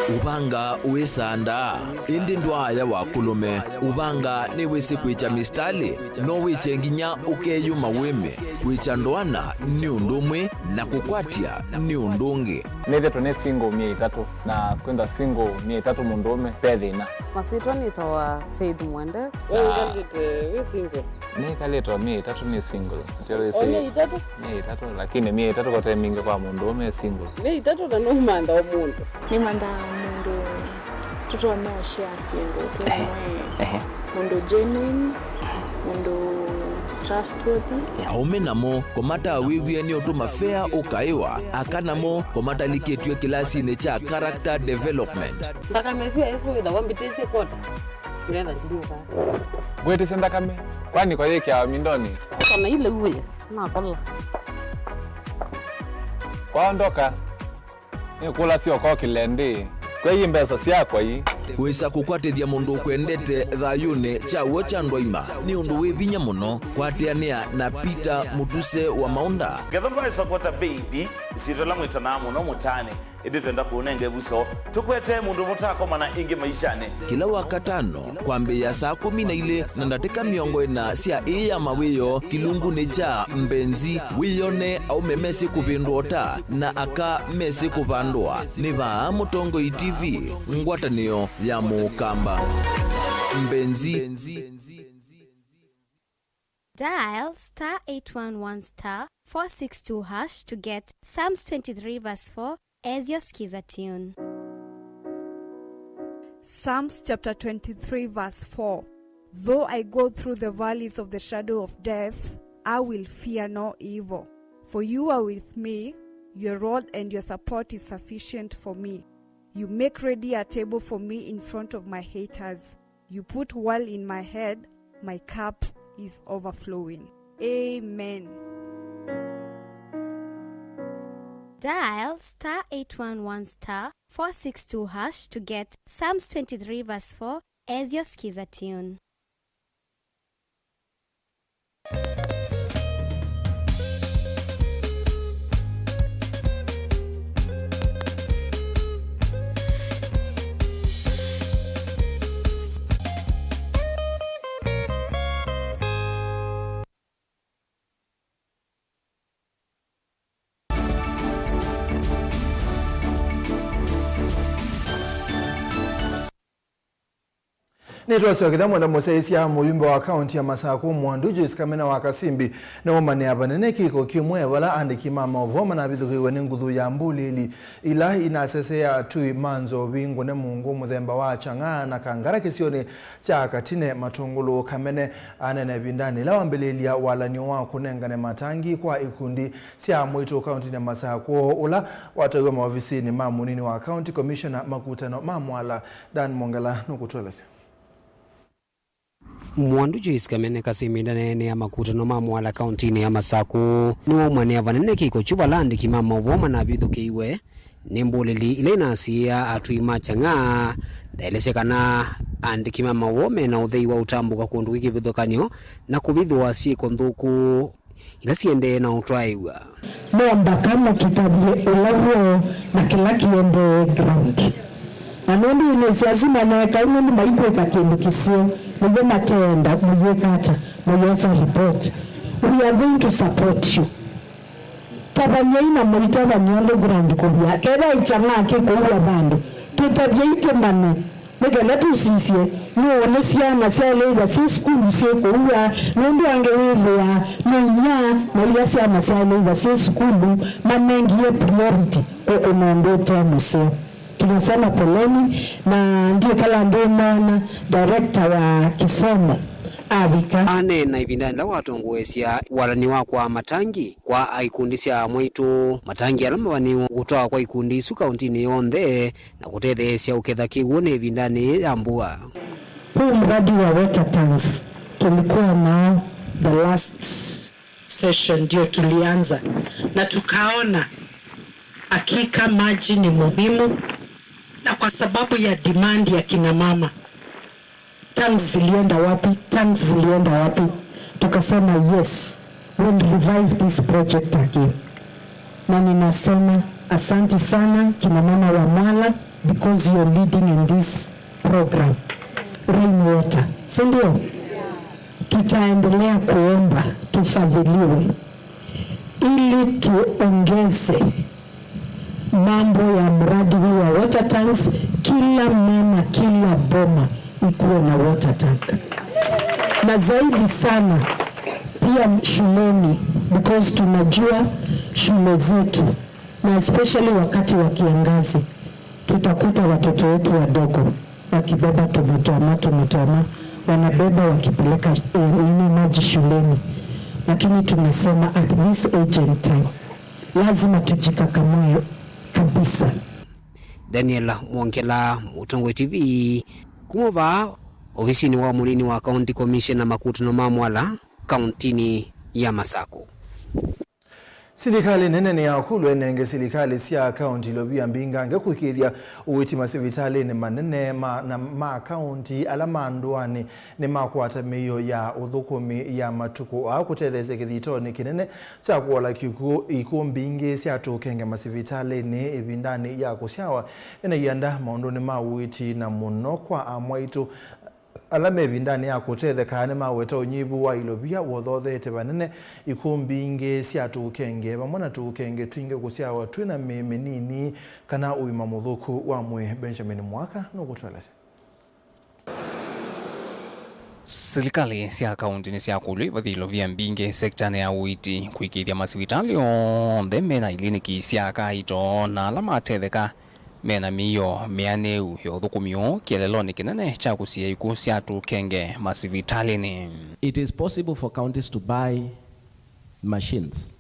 Ũvanga wĩsandaa, ĩndĩ ndwaaya wa kũlũme. Ũvanga nĩwĩsĩ kwĩkya mistalĩ, no wĩkye nginya ũkeyũma wĩme. Kwĩkya ndoana nĩ ũndũ ũmwe, na kũkwatya nĩ ũndũ ũngĩ. Nĩthĩtwe nĩ single myei ĩtatũ, na kwĩthwa single myei ĩtatũ mũndũũme, ve thĩna. Masyĩtwa nĩtawa Faith Mwende. We wĩkalĩte wĩ single? Nĩkalĩtwe myei ĩtatũ nĩ single. Ndio wĩsĩ. O myei ĩtatũ? Myei ĩtatũ, lakini myei ĩtatũ kote mingĩ kwa mũndũũme e single. Myei ĩtatũ na nũmantha o mũndũ. Nĩmantha mũndũ tũtonya ũshare syĩndũ twĩ. Ehe. Mũndũ genuine, mũndũ trustworthy. Aũme namo, kũmatawĩw'e nĩ ũtũma fea ũkaĩwa, aka namo, kũmatalikĩtw'e kĩlasinĩ kya character development. Nthakame ĩsu ya Yesũ wĩthawa mbĩtĩsye kwota. Ngetha ndinyuka. Ngwĩtĩsya nthakame, kwani kwa yĩkĩawa mindonĩ? Kana ile uwe, nakola. Kwaondoka, nĩkũlasya ũkokĩle ndĩ, kwei mbesa syakwa ii. Wĩsa kũkwatĩthya mũndũ ũkwendete thayũnĩ kya w'o kya ndwaima nĩ ũndũ wĩ vinya mũno. Kwatĩanĩa na Peter Mũtuse wa Maũnda. Ngetha ndwaĩsa kwota baby, ĩsyĩtwa ĩla mwĩtanaa mũno mũtaanĩ, ĩndĩ twenda kũũnenga ĩvuso. Tũkwetee mũndũ mũtakomana ĩngĩ maishanĩ. Kĩla Wakatano, kwambĩĩa saa kũmi na ilĩ na ndatĩka mĩongo ĩna sya ĩĩ ya mawĩoo, kĩlungunĩ kya Mbenzi, wĩyone aũme mesĩ kũvĩndũa ũta na aka mesĩ kũvandũa. Nĩ vaa Mũtongoi T V, ngwatanĩo ya Mũkamba. Mbenzi. Dial star eight one one star four six two hash to get Psalms twenty-three verse four as your Skiza tune. Psalms chapter twenty-three verse four. Though I go through the valleys of the shadow of death, I will fear no evil. For you are with me, your rod and your support is sufficient for me. You make ready a table for me in front of my haters. You put oil in my head, my cup is overflowing. Amen. Dial star eight one one star four six two hash to get Psalms twenty-three verse four as your Skiza tune. Nĩtwasyokethya mwenda mũsyaĩĩsya mũyumbe wa kaunti ya Masakũ Mwandu Joyce Kamene wa Kasimbi nĩwaumanĩa vanene kĩko kĩmwe vala andĩki ma maũvoo manavithũkĩiwe nĩ nguthu ya mbũlĩli ila inasesea atũi ma nzovi ngũne mũngũ mũthemba wa chang'aa na kangara kĩsionĩ kya Katine Matũngũlũ. Kamene anene ĩvindanĩ ĩla wambĩlĩĩlya walany'o wa kũnengane matangi kwa ikundi sya mwĩtũ kauntinĩ ya Masakũ, ũla watwaiwe maovisinĩ ma mũnini wa County Commissioner makutano ma Mwala. Dan Mwongela nũkũtũelesya. Mwandu Joyce Kamene Kasimbi ndaneenea makutano ma Mwala kauntinĩ ya Masakũ. Nĩwaumanĩa vanene kĩko kyu vala andĩki ma maũvoo manavithũkĩiwe nĩ mbũlĩli ila inasiĩĩa atũi ma chang'aa. Ndaelesya kana andĩki ma maũvoo mena ũthei wa ũtambũka kũndũ kwĩ kĩvathũkany'o na kũvithũa syĩko nthũku ila siendee na ũtwaĩw'a. No mbaka mũtũtavye ũla w'o na kĩla kĩendee ground. Na nũndũ inĩsĩ asu maneeka ũu nũndũ maikwĩka kĩndũ kĩseo, nĩw'o mateenda mũyĩka ata, mũyosa report. We are going to support you. Tavany'ai na mũitavany'a ũndũ ground kũvia. Kethwa ĩkyang'aa kĩkũua vandũ, tũtavyei tũmanye. Nĩ kenda tũsisye nũũ nĩ syana sya Leitha syĩ sukulu syĩkũua, nũndũ angĩ wĩthĩaa nĩ inyia na ila syana sya Leitha syĩ sukulu manengie priority kũkũna ũndũ ũte mũseo. Tunasema poleni, na ndiĩkala ndĩmwona director wa kĩsomo avika. Aneena ĩvindanĩ ĩla watongoesya walani wa kwaa matangi kwa ikundi sya amwaitũ, matangi ala mavanĩĩwe kũtwawa kwa ikundi isu kauntinĩ yonthe na kũtetheesya ũketha kĩw'ũ nĩ ĩvindanĩ yĩĩ ya mbua. Huu mradi wa water tanks tulikuwa nao the last session, ndio tulianza na tukaona hakika maji ni muhimu, na kwa sababu ya demand ya kina mama, tanks zilienda wapi? Tanks zilienda wapi? Tukasema yes, we'll revive this project again. Na ninasema asanti sana kina mama wa Mwala, because you're leading in this program, rainwater, si ndio? Tutaendelea kuomba tufadhiliwe ili tuongeze mambo ya mradi huu wa water tanks. Kila mama, kila boma ikuwe na water tank, na zaidi sana pia shuleni, because tunajua shule zetu, na especially wakati wa kiangazi, tutakuta watoto wetu wadogo wakibeba tumitoma tumitoma, wanabeba wakipeleka, eh, nini, maji shuleni. Lakini tunasema at this age and time, lazima tujikakamue kabisa. Daniel Mwongela, Mũtongoi T V, kuma vaa ovisinĩ wa mũnini wa County Commissioner makutano ma Mwala, kauntinĩ ya Masakũ. Silikalĩ nene nĩyakũlw'a ĩnenge silikalĩ sya kaunti ilovia mbingange kũĩkĩĩthya ũiiti masivitalĩnĩ manene ma, na ma kaunti ala ma ndũanĩ nĩmakwata mĩio ya ũthũkũmi ya matukũ aa kũtetheesya kĩthitonĩ kĩnene kya kũola ikuũ, ikuũ mbingĩ sya tũkenge masivitalĩnĩ ĩvindanĩ ya kũsyawa. Ĩna ianda maũndũnĩ ma ũiiti na mũno kwa amwaitũ ala me ĩvindanĩ ya kũtetheka nĩmaweta ũnyivu wa ilovia wothotheete vanene, ikuũ mbingĩ sya tũũkenge vamwe na tũũkenge twingĩ kũsyawa twĩ na mĩĩ mĩnini kana ũima mũthũku wa mwĩĩ. Benjamin Mwaka nũkũtũelesya. Silikalĩ sya kaunti nĩsyakũlw'a ivathĩ ilovia mbingĩ sektanĩ ya ũiiti kũĩkĩĩthya masivitalĩ onthe mena iliniki sya kaito na ala matetheka mena mĩio mĩanĩu ya ũthũkũmi ũũ kĩeleelonĩ kĩnene kya kũsiĩĩa ikuũ sya tũkenge masivitalĩnĩ. It is possible for counties to buy machines.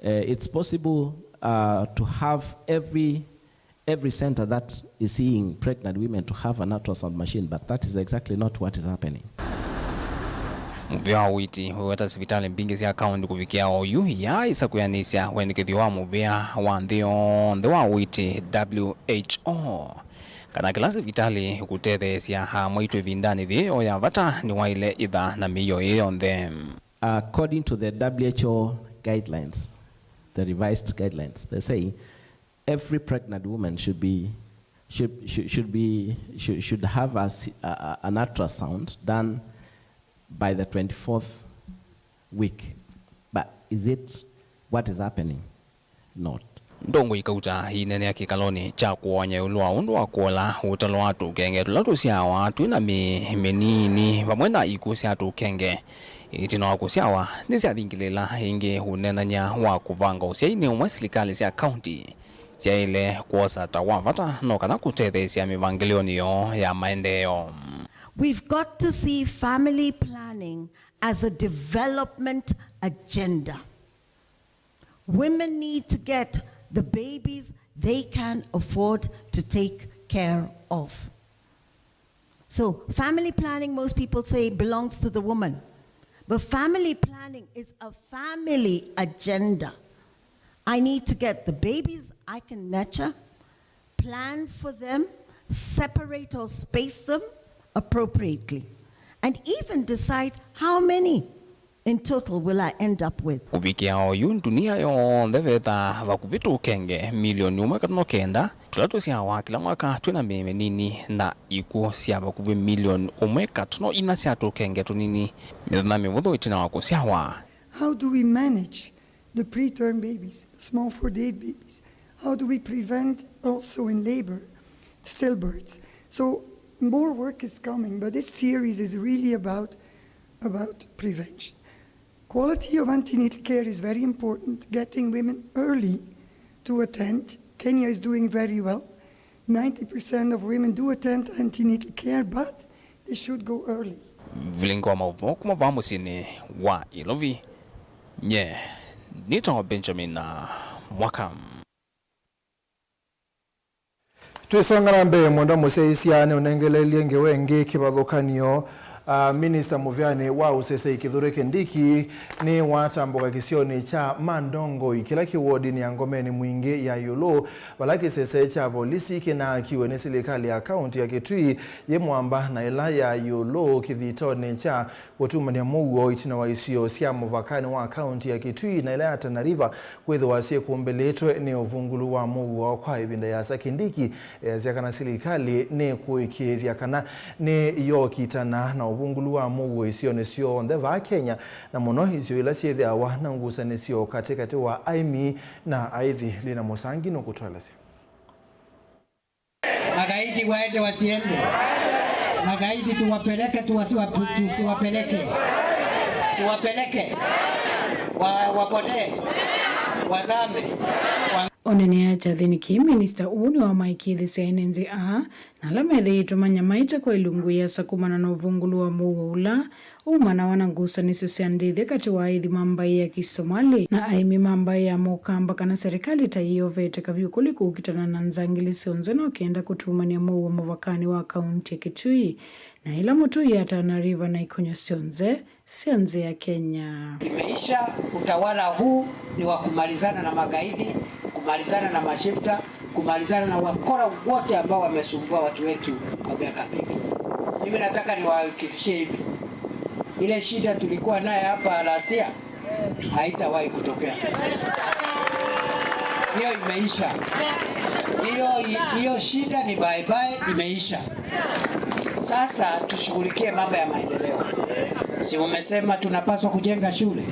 Uh, it's possible, uh, to have every, every center that is seeing pregnant women to have an ultrasound machine, but that is exactly not what is happening. Mũvĩa wa ũiiti wĩweta sivitalĩ mbingĩ sya kaunti kũvikĩa oyu yaaĩsa kwĩanĩsya wendekethyo wa mũvĩa wa nthĩ yonthe wa ũiiti, W H O, kana kĩla sivitalĩ ĩkũtetheesya amwaitũ ĩvindanĩ yĩĩ ya vata nĩwaĩle ĩtha na mĩio ĩĩ yonthe. According to the W H O guidelines, the revised guidelines, they say every pregnant woman should be, should, should, should be, should, should have a, s- a, a- an ultrasound done by the twenty-fourth week. But is it what is happening? Not. Ndongoi Kauta inenea kĩkalonĩ kya kũony'a ĩũlũ wa ũndũ wa kũola ũtalo wa tũkenge tũla tũsyawa twĩ na mĩĩ mĩnini vamwe na ikuũ sya tũkenge ĩtina wa kũsyawa nĩsyathingĩlĩĩla ĩngĩ ũneenany'a wa kũvanga ũsyai nĩ ũmwe silikalĩ sya kaunti syaĩle kwosa ta wa vata no kana kũtetheesya mĩvangĩlĩonĩ yoo ya maendeeo. We've got to see family planning as a development agenda. Women need to get the babies they can afford to take care of. So, family planning, most people say, belongs to the woman. But family planning is a family agenda. I need to get the babies I can nurture, plan for them, separate or space them appropriately, and even decide how many in total will I end up with. Kũvikĩa oyu, ndunia yonthe vethaa vakuvĩ tũkenge milioni ũmwe katono kenda tũla tũsyawa kĩla mwaka twĩ na mĩĩ mĩnini na ikuũ sya vakuvĩ milioni ũmwe katono ina sya tũkenge tũnini mĩthenya mĩvũthũ ĩtina wa kũsyawa. How do we manage the preterm babies, small for date babies? How do we prevent also in labor stillbirths? So more work is coming, but this series is really about, about prevention. Quality of antenatal care is very important, getting women early to attend. Kenya is doing very well. Ninety percent of women do attend antenatal care, but they should go early. Vilingi wa maũvoo kuma vaa mũsyĩnĩ wa Ilovi, nye nĩtawa Benjamin Mwaka. Twĩsonga na mbee, mwendwa mũsyaĩĩsya nĩũnengeleelye ngewa ĩngĩ kĩvathũkany'o. Ah, Minista mũvĩanĩ wa ũsesei Kithure Kindiki nĩwatambũka kĩsionĩ kya Mandongoi, kĩla kĩ wodinĩ ya Ngomeni Mwingĩ ya ĩũlũ, vala kĩsese kya volisi kĩnaakiwe nĩ silikalĩ ya kaunti ya Kitui yĩ mwamba na ĩla ya ĩũlũ kĩthitonĩ kya kũtumany'a mũuo ĩtina wa isio sya mũvakanĩ wa kaunti ya Kitui na ĩla ya Tana River kwĩthĩwa syĩkumbĩlĩtwe nĩ ũvungulu wa mũuo kwa ĩvinda yĩasa. Kindiki easya kana silikalĩ nĩkũĩkĩĩthya kana nĩyokitana na ũvungulu wa mũuo isionĩ syonthe vaa Kenya, na mũno isio ila syĩthĩawa na ngusanĩsyo katĩkatĩ wa aĩmi na aithi. Lina Mũsangi nũkũtũelesya. Magaidi waende wasiende? Magaidi tuwapeleke, tuwasiwa-, tusiwapeleke? Tuwapeleke? Wa-, wapotee? Wazame? Wa- Onenea kyathĩnĩ kĩĩ, minista ũũ nĩwamaĩkĩĩthĩsya ene nzĩ aa na ala methĩĩtwe manyamaĩte kwa ilungu ĩasa kumana na ũvungulu wa mũuo ũla umanawa na ngusanĩsyo sya ndĩthya katĩ wa aithi ma mbaĩ ya Kisomali na aĩmi ma mbaĩ ya Mũkamba, kana serikali ta yĩyovete kavyũ kũli kũkitana na nzangili syonthe no kenda kũtumany'a mũuo mũvakanĩ wa kaunti ya Kitui na ĩla mũtũi ya Tana River na ikonyo syonthe sya nzĩ ya Kenya. Imeisha. Utawala huu ni wa kumalizana na magaidi, kumalizana na mashifta, kumalizana na wakora wote ambao wamesumbua watu wetu kwa miaka mingi. Mimi nataka niwahakikishie hivi, ile shida tulikuwa naye hapa last year haitawahi kutokea tena. Hiyo imeisha. Hiyo, hiyo shida ni bye bye, imeisha. Sasa tushughulikie mambo ya maendeleo. Si umesema tunapaswa kujenga shule?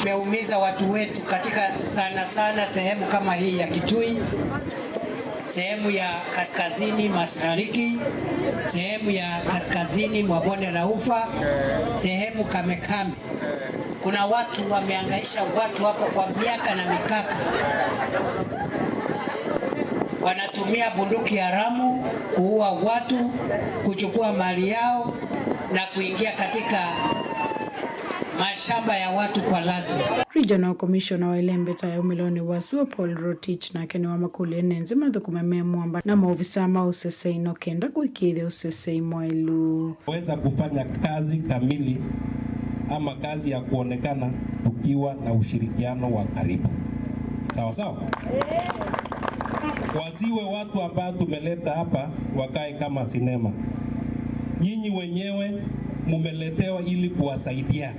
Imeumiza watu wetu katika sana sana sehemu kama hii ya Kitui, sehemu ya kaskazini mashariki, sehemu ya kaskazini mwa bonde la Ufa, sehemu kame kame. Kuna watu wamehangaisha watu hapo kwa miaka na mikaka. Wanatumia bunduki haramu kuua watu, kuchukua mali yao na kuingia katika mashamba ya watu kwa lazima. Regional Commissioner wa ĩlembeta ya umĩlonĩ wa sua Paul Rotich nake nĩwamakũlya ene nzĩ mathũkũme me mwamba na maovisaa ma ũsesei no kenda kũĩkĩĩthya ũsesei mwaĩlu. Weza kufanya kazi kamili ama kazi ya kuonekana tukiwa na ushirikiano wa karibu. Sawa sawa? Wasiwe watu ambao tumeleta hapa wakae kama sinema. Nyinyi wenyewe mumeletewa ili kuwasaidia.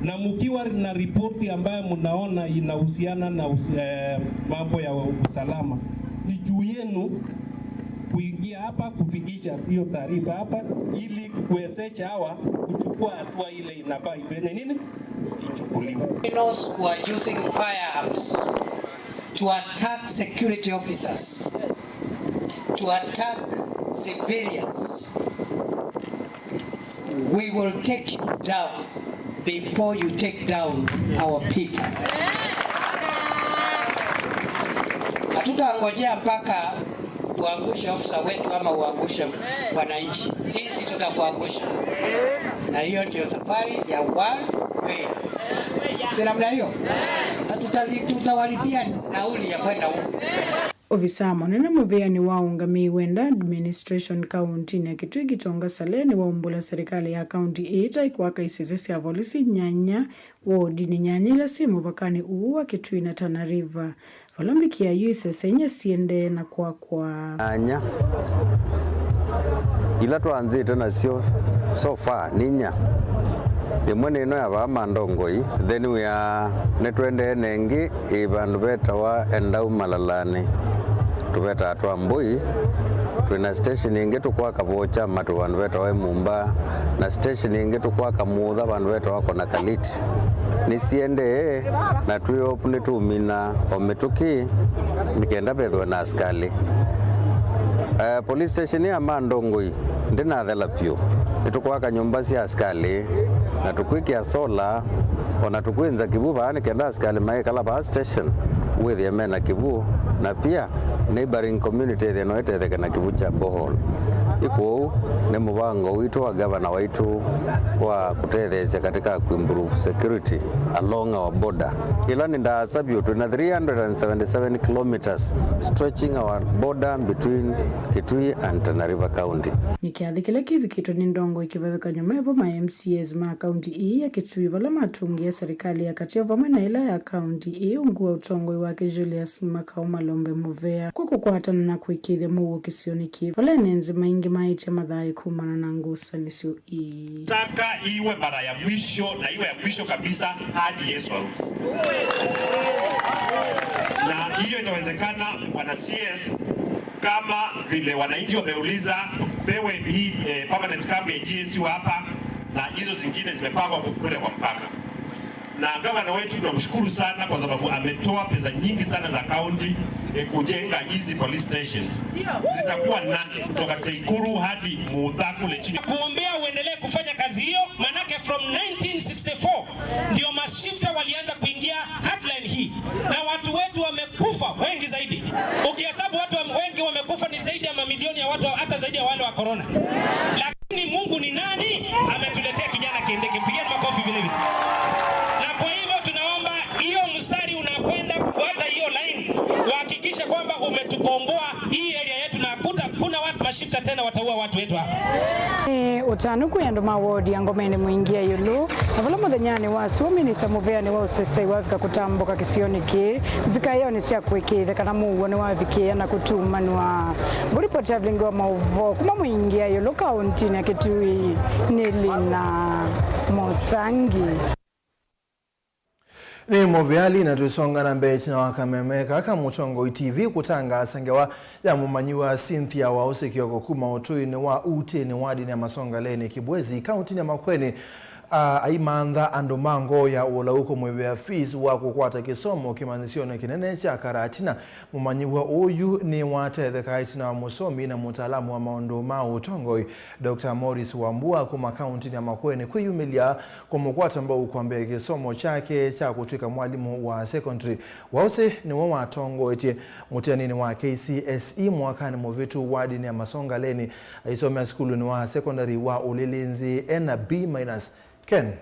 Na mkiwa na ripoti ambayo mnaona inahusiana na us-, eh, mambo ya usalama, ni juu yenu kuingia hapa, kufikisha hiyo taarifa hapa, ili kuwezesha hawa kuchukua hatua ile inafaa ifanye nini? Ichukuliwe. Criminals who are using firearms to attack security officers, to attack civilians, we will take you down before you take down our people. Hatutangojea mpaka uangushe ofisa wetu ama uangushe wananchi. Sisi tutakuangusha. Na hiyo ndio safari ya one way. Si namna hiyo? Na tutali-, tutawalipia nauli ya kwenda huko. Ovisaa mũnene mũvĩanĩ wa ũngamĩi wenda administration kauntinĩ ya Kitui, Gitonga Saleh, nĩwaumbũla serikali ya kaunti ĩĩ ta ĩkwaka isese sya volisi nyanya wodinĩ nyanya ila syĩ mũvakanĩ ũũ wa Kitui na Tana River, vala mbikĩa yu isese inya siendee na kwakwa. Anya ila twanzĩte nasyo so far nĩ inya. Ĩmwe nĩ ĩno ya vaa Mandongoi, then we are, nĩtwendee na ĩngĩ ĩ vandũ vetawa Endau Malalanĩ, tũvetaa twa Mbũi. Twĩ na station ĩngĩ tũkwaka Vocha Matũ vandũ vetawa Imumba, na station ĩngĩ tũkwaka Mũũtha vandũ vetawa Konakaliti. Nĩsiendee, na twĩ hope nĩtũmina o mĩtũkĩ nĩ kenda vethĩwe na asikalĩ. Eh, police station ya Mandongoi ndĩnathela vyũ. Nĩtũkwaka nyũmba sya asikalĩ, na tũkwĩkĩa solar, o na tũkwĩnza kĩw'ũ vaa nĩ kenda asikalĩ maikala vaa station wĩthĩe mena kĩw'ũ, na pia neighboring community ĩthĩe no ĩtetheke na kĩw'ũ kya borehole. Kwoou nĩ mũvango witũ wa gavana waitũ wa kũtetheesya katika kuimprove security along our border. Ĩla nĩ ndaasa vyũ, twĩ na three hundred and seventy seven kilometres stretching our border between Kitui and Tana River County. Nĩ kĩathĩ kĩla kĩvikĩtwe nĩ ndongoi kĩvathũkany'o mevo ma M C As ma kaunti ii ya Kitui, vala matũngĩe serikali ya katĩ vamwe na ĩla ya kaunti ii ungu wa ũtongoi wake Julius Makau Malombe Muvea kwa kũkwatana na kũĩkĩĩthya mũuo kĩsionĩ kĩĩ, vala ene nzĩ maingĩ maĩtye mathaĩ kumana na ngusanĩsyo ii. Taka iwe mara ya mwisho na iwe ya mwisho kabisa hadi Yesu arudi. Na hiyo itawezekana, bwana C S, kama vile wananchi wameuliza, tupewe hii, eh, permanent camp ya G S U hapa na hizo zingine zimepangwa kule kwa mpaka. Na gavana wetu tunamshukuru sana kwa sababu ametoa pesa nyingi sana za kaunti, eh, kujenga hizi police stations. Zitakuwa nane kutoka Seikuru hadi Mutha kule chini. Kuombea uendelee kufanya kazi hiyo, manake from nineteen sixty-four ndio mashifta walianza kuingia heartline hii, na watu wetu wamekufa wengi zaidi. Ukihesabu watu wa-, wengi wamekufa ni zaidi ya mamilioni ya watu, hata zaidi ya wale wa corona. Lakini Mungu ni nani? Ametuletea kijana Kindiki. Mpigieni makofi vile vile. Na kwa hivyo tunaomba hiyo mstari unakwenda kufuata hiyo line, uhakikishe kwamba umetukomboa hii area yetu na hakuta-, kuna watu mashifta tena wataua watu wetu hapa. Nĩ ũtanu kwĩ andũ ma wodi ya Ngomeni Mwingi ya ĩũlũ, na vala mũthenyanĩ wa sua, minista Muvea nĩwe ũsesei wavika kũtambũka kĩsionĩ kĩĩ, nzika yao nĩ sya kũĩkĩĩthya kana mũuo nĩwavikĩĩa na kũtumanwa. Ngũripoti ya vilingi wa maũvoo kuma Mwingi ya ĩũlũ kauntinĩ ya Kitui nĩ Lina Mũsangi. Nĩ Mũvea Lina, twĩsonga na mbee ĩtina wa kameme kaka Mũtongoi T V kũtangaasa ngewa ya mũmanyĩw'a Cynthia Waũsĩ Kĩoko kuma ũtũinĩ wa Utĩnĩ wadinĩ ya Masongaleni Kibwezi kauntinĩ ya Makueni, a, aimantha andũ ma ngoo ya ũlau kũmwĩvĩa fees wa kũkwata kĩsomo kĩmanyĩsyonĩ kĩnene kya Karatina. Mũmanyĩw'a ũũ yu nĩwatethekaa ĩtina wa mũsomi na mũtaalamu wa maũndũ ma ũtongoi, Doctor Morris Wambua kuma kauntinĩ ya Makueni kwĩyumĩlya kũmũkwata mbau kwambĩĩa kĩsomo kyake kya kũtw'ĩka mwalimũ wa secondary. Waũsĩ nĩwe watongoetye mũtianinĩ wa K C S E mwakanĩ mũvĩtu wadinĩ ya Masongaleni, aisomea sukulunĩ wa secondary wa Ũlĩlĩ Nzĩ ena B minus. Ken.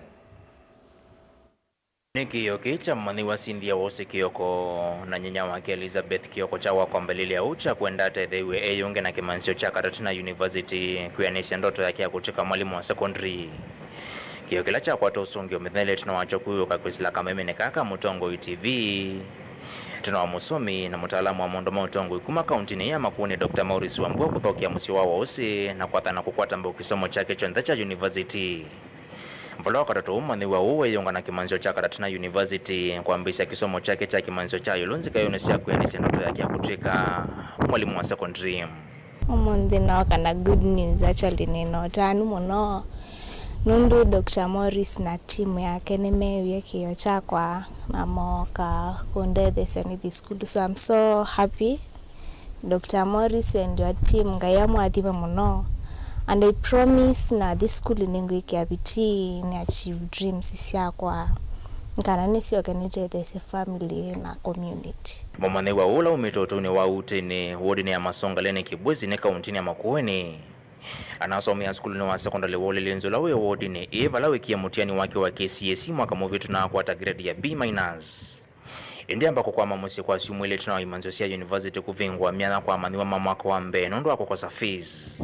Nĩ kĩĩo kĩĩ kya mũmanyĩw'a Cynthia Waũsĩ Kĩoko na nyinya wake Elizabeth Kĩoko kya wakwambĩlĩlya ũu kya kwenda atetheew'e eyũnge na kĩmanyĩsyo kya Karatina University kwĩanĩsya ndoto yake ya kũtw'ĩka mwalimũ wa secondary. Kĩĩo kĩla kyakwata ũsũngĩo mĩthenya ĩlĩ ĩtina wakyo kũĩũka kwĩsĩla kamemenĩ kaa ka Mũtongoi T V, ĩtina wa mũsomi na mũtaalamu wa maũndũ ma ũtongoi kuma kauntinĩ ya Makueni, Doctor Maurice Wambua kũthokea mũsyĩ wa Waũsĩ na kwathana kũkwata mbau kĩsomo kyake kyonthe kya university. Vala wakatatũ, mũmanyĩw'a ũũ weeyũnga na kĩmanyĩsyo kya Karatina University kwambĩĩsya kĩsomo kyake kya kĩmanyĩsyo kya ĩũlũ nzikaĩonĩ sya kwĩanĩsya ndoto yake ya kũtw'ĩka mwalimũ wa secondary. Ũmũnthĩ nooka na good news, actually, nĩ na ũtanu mũno, nũndũ Doctor Morris na team yake nĩmeewie kĩĩo kyakwa na mooka kũndetheesya nĩthi sukulu, so I'm so happy. Doctor Morris and your team, Ngai amũathime mũno. And I promise nathi sukulu nĩngwĩkĩa vitii nĩ achieve dreams syakwa, kana nĩsyoke nĩtetheesye family na community. Mũmanyĩw'a ũla umĩte ũtũinĩ wa Utĩnĩ, wodinĩ ya Masongaleni Kibwezi nĩ kauntinĩ ya Makueni, anasomea sukulunĩ wa sekondalĩ wa Ũlĩlĩ Nzĩ ũla wĩ wodinĩ ĩĩ, vala wĩkie mũtiani wake wa K C S E mwaka mũvĩtu na akwata grade ya B minus. Ĩndĩ amba kũkwama mũsyĩ kwa syumwa ilĩ ĩtina wa imanyĩsyo sya university kũvingũa myanya kwa amanyĩw'a ma mwaka wa mbee nũndũ wa kũkosa fees.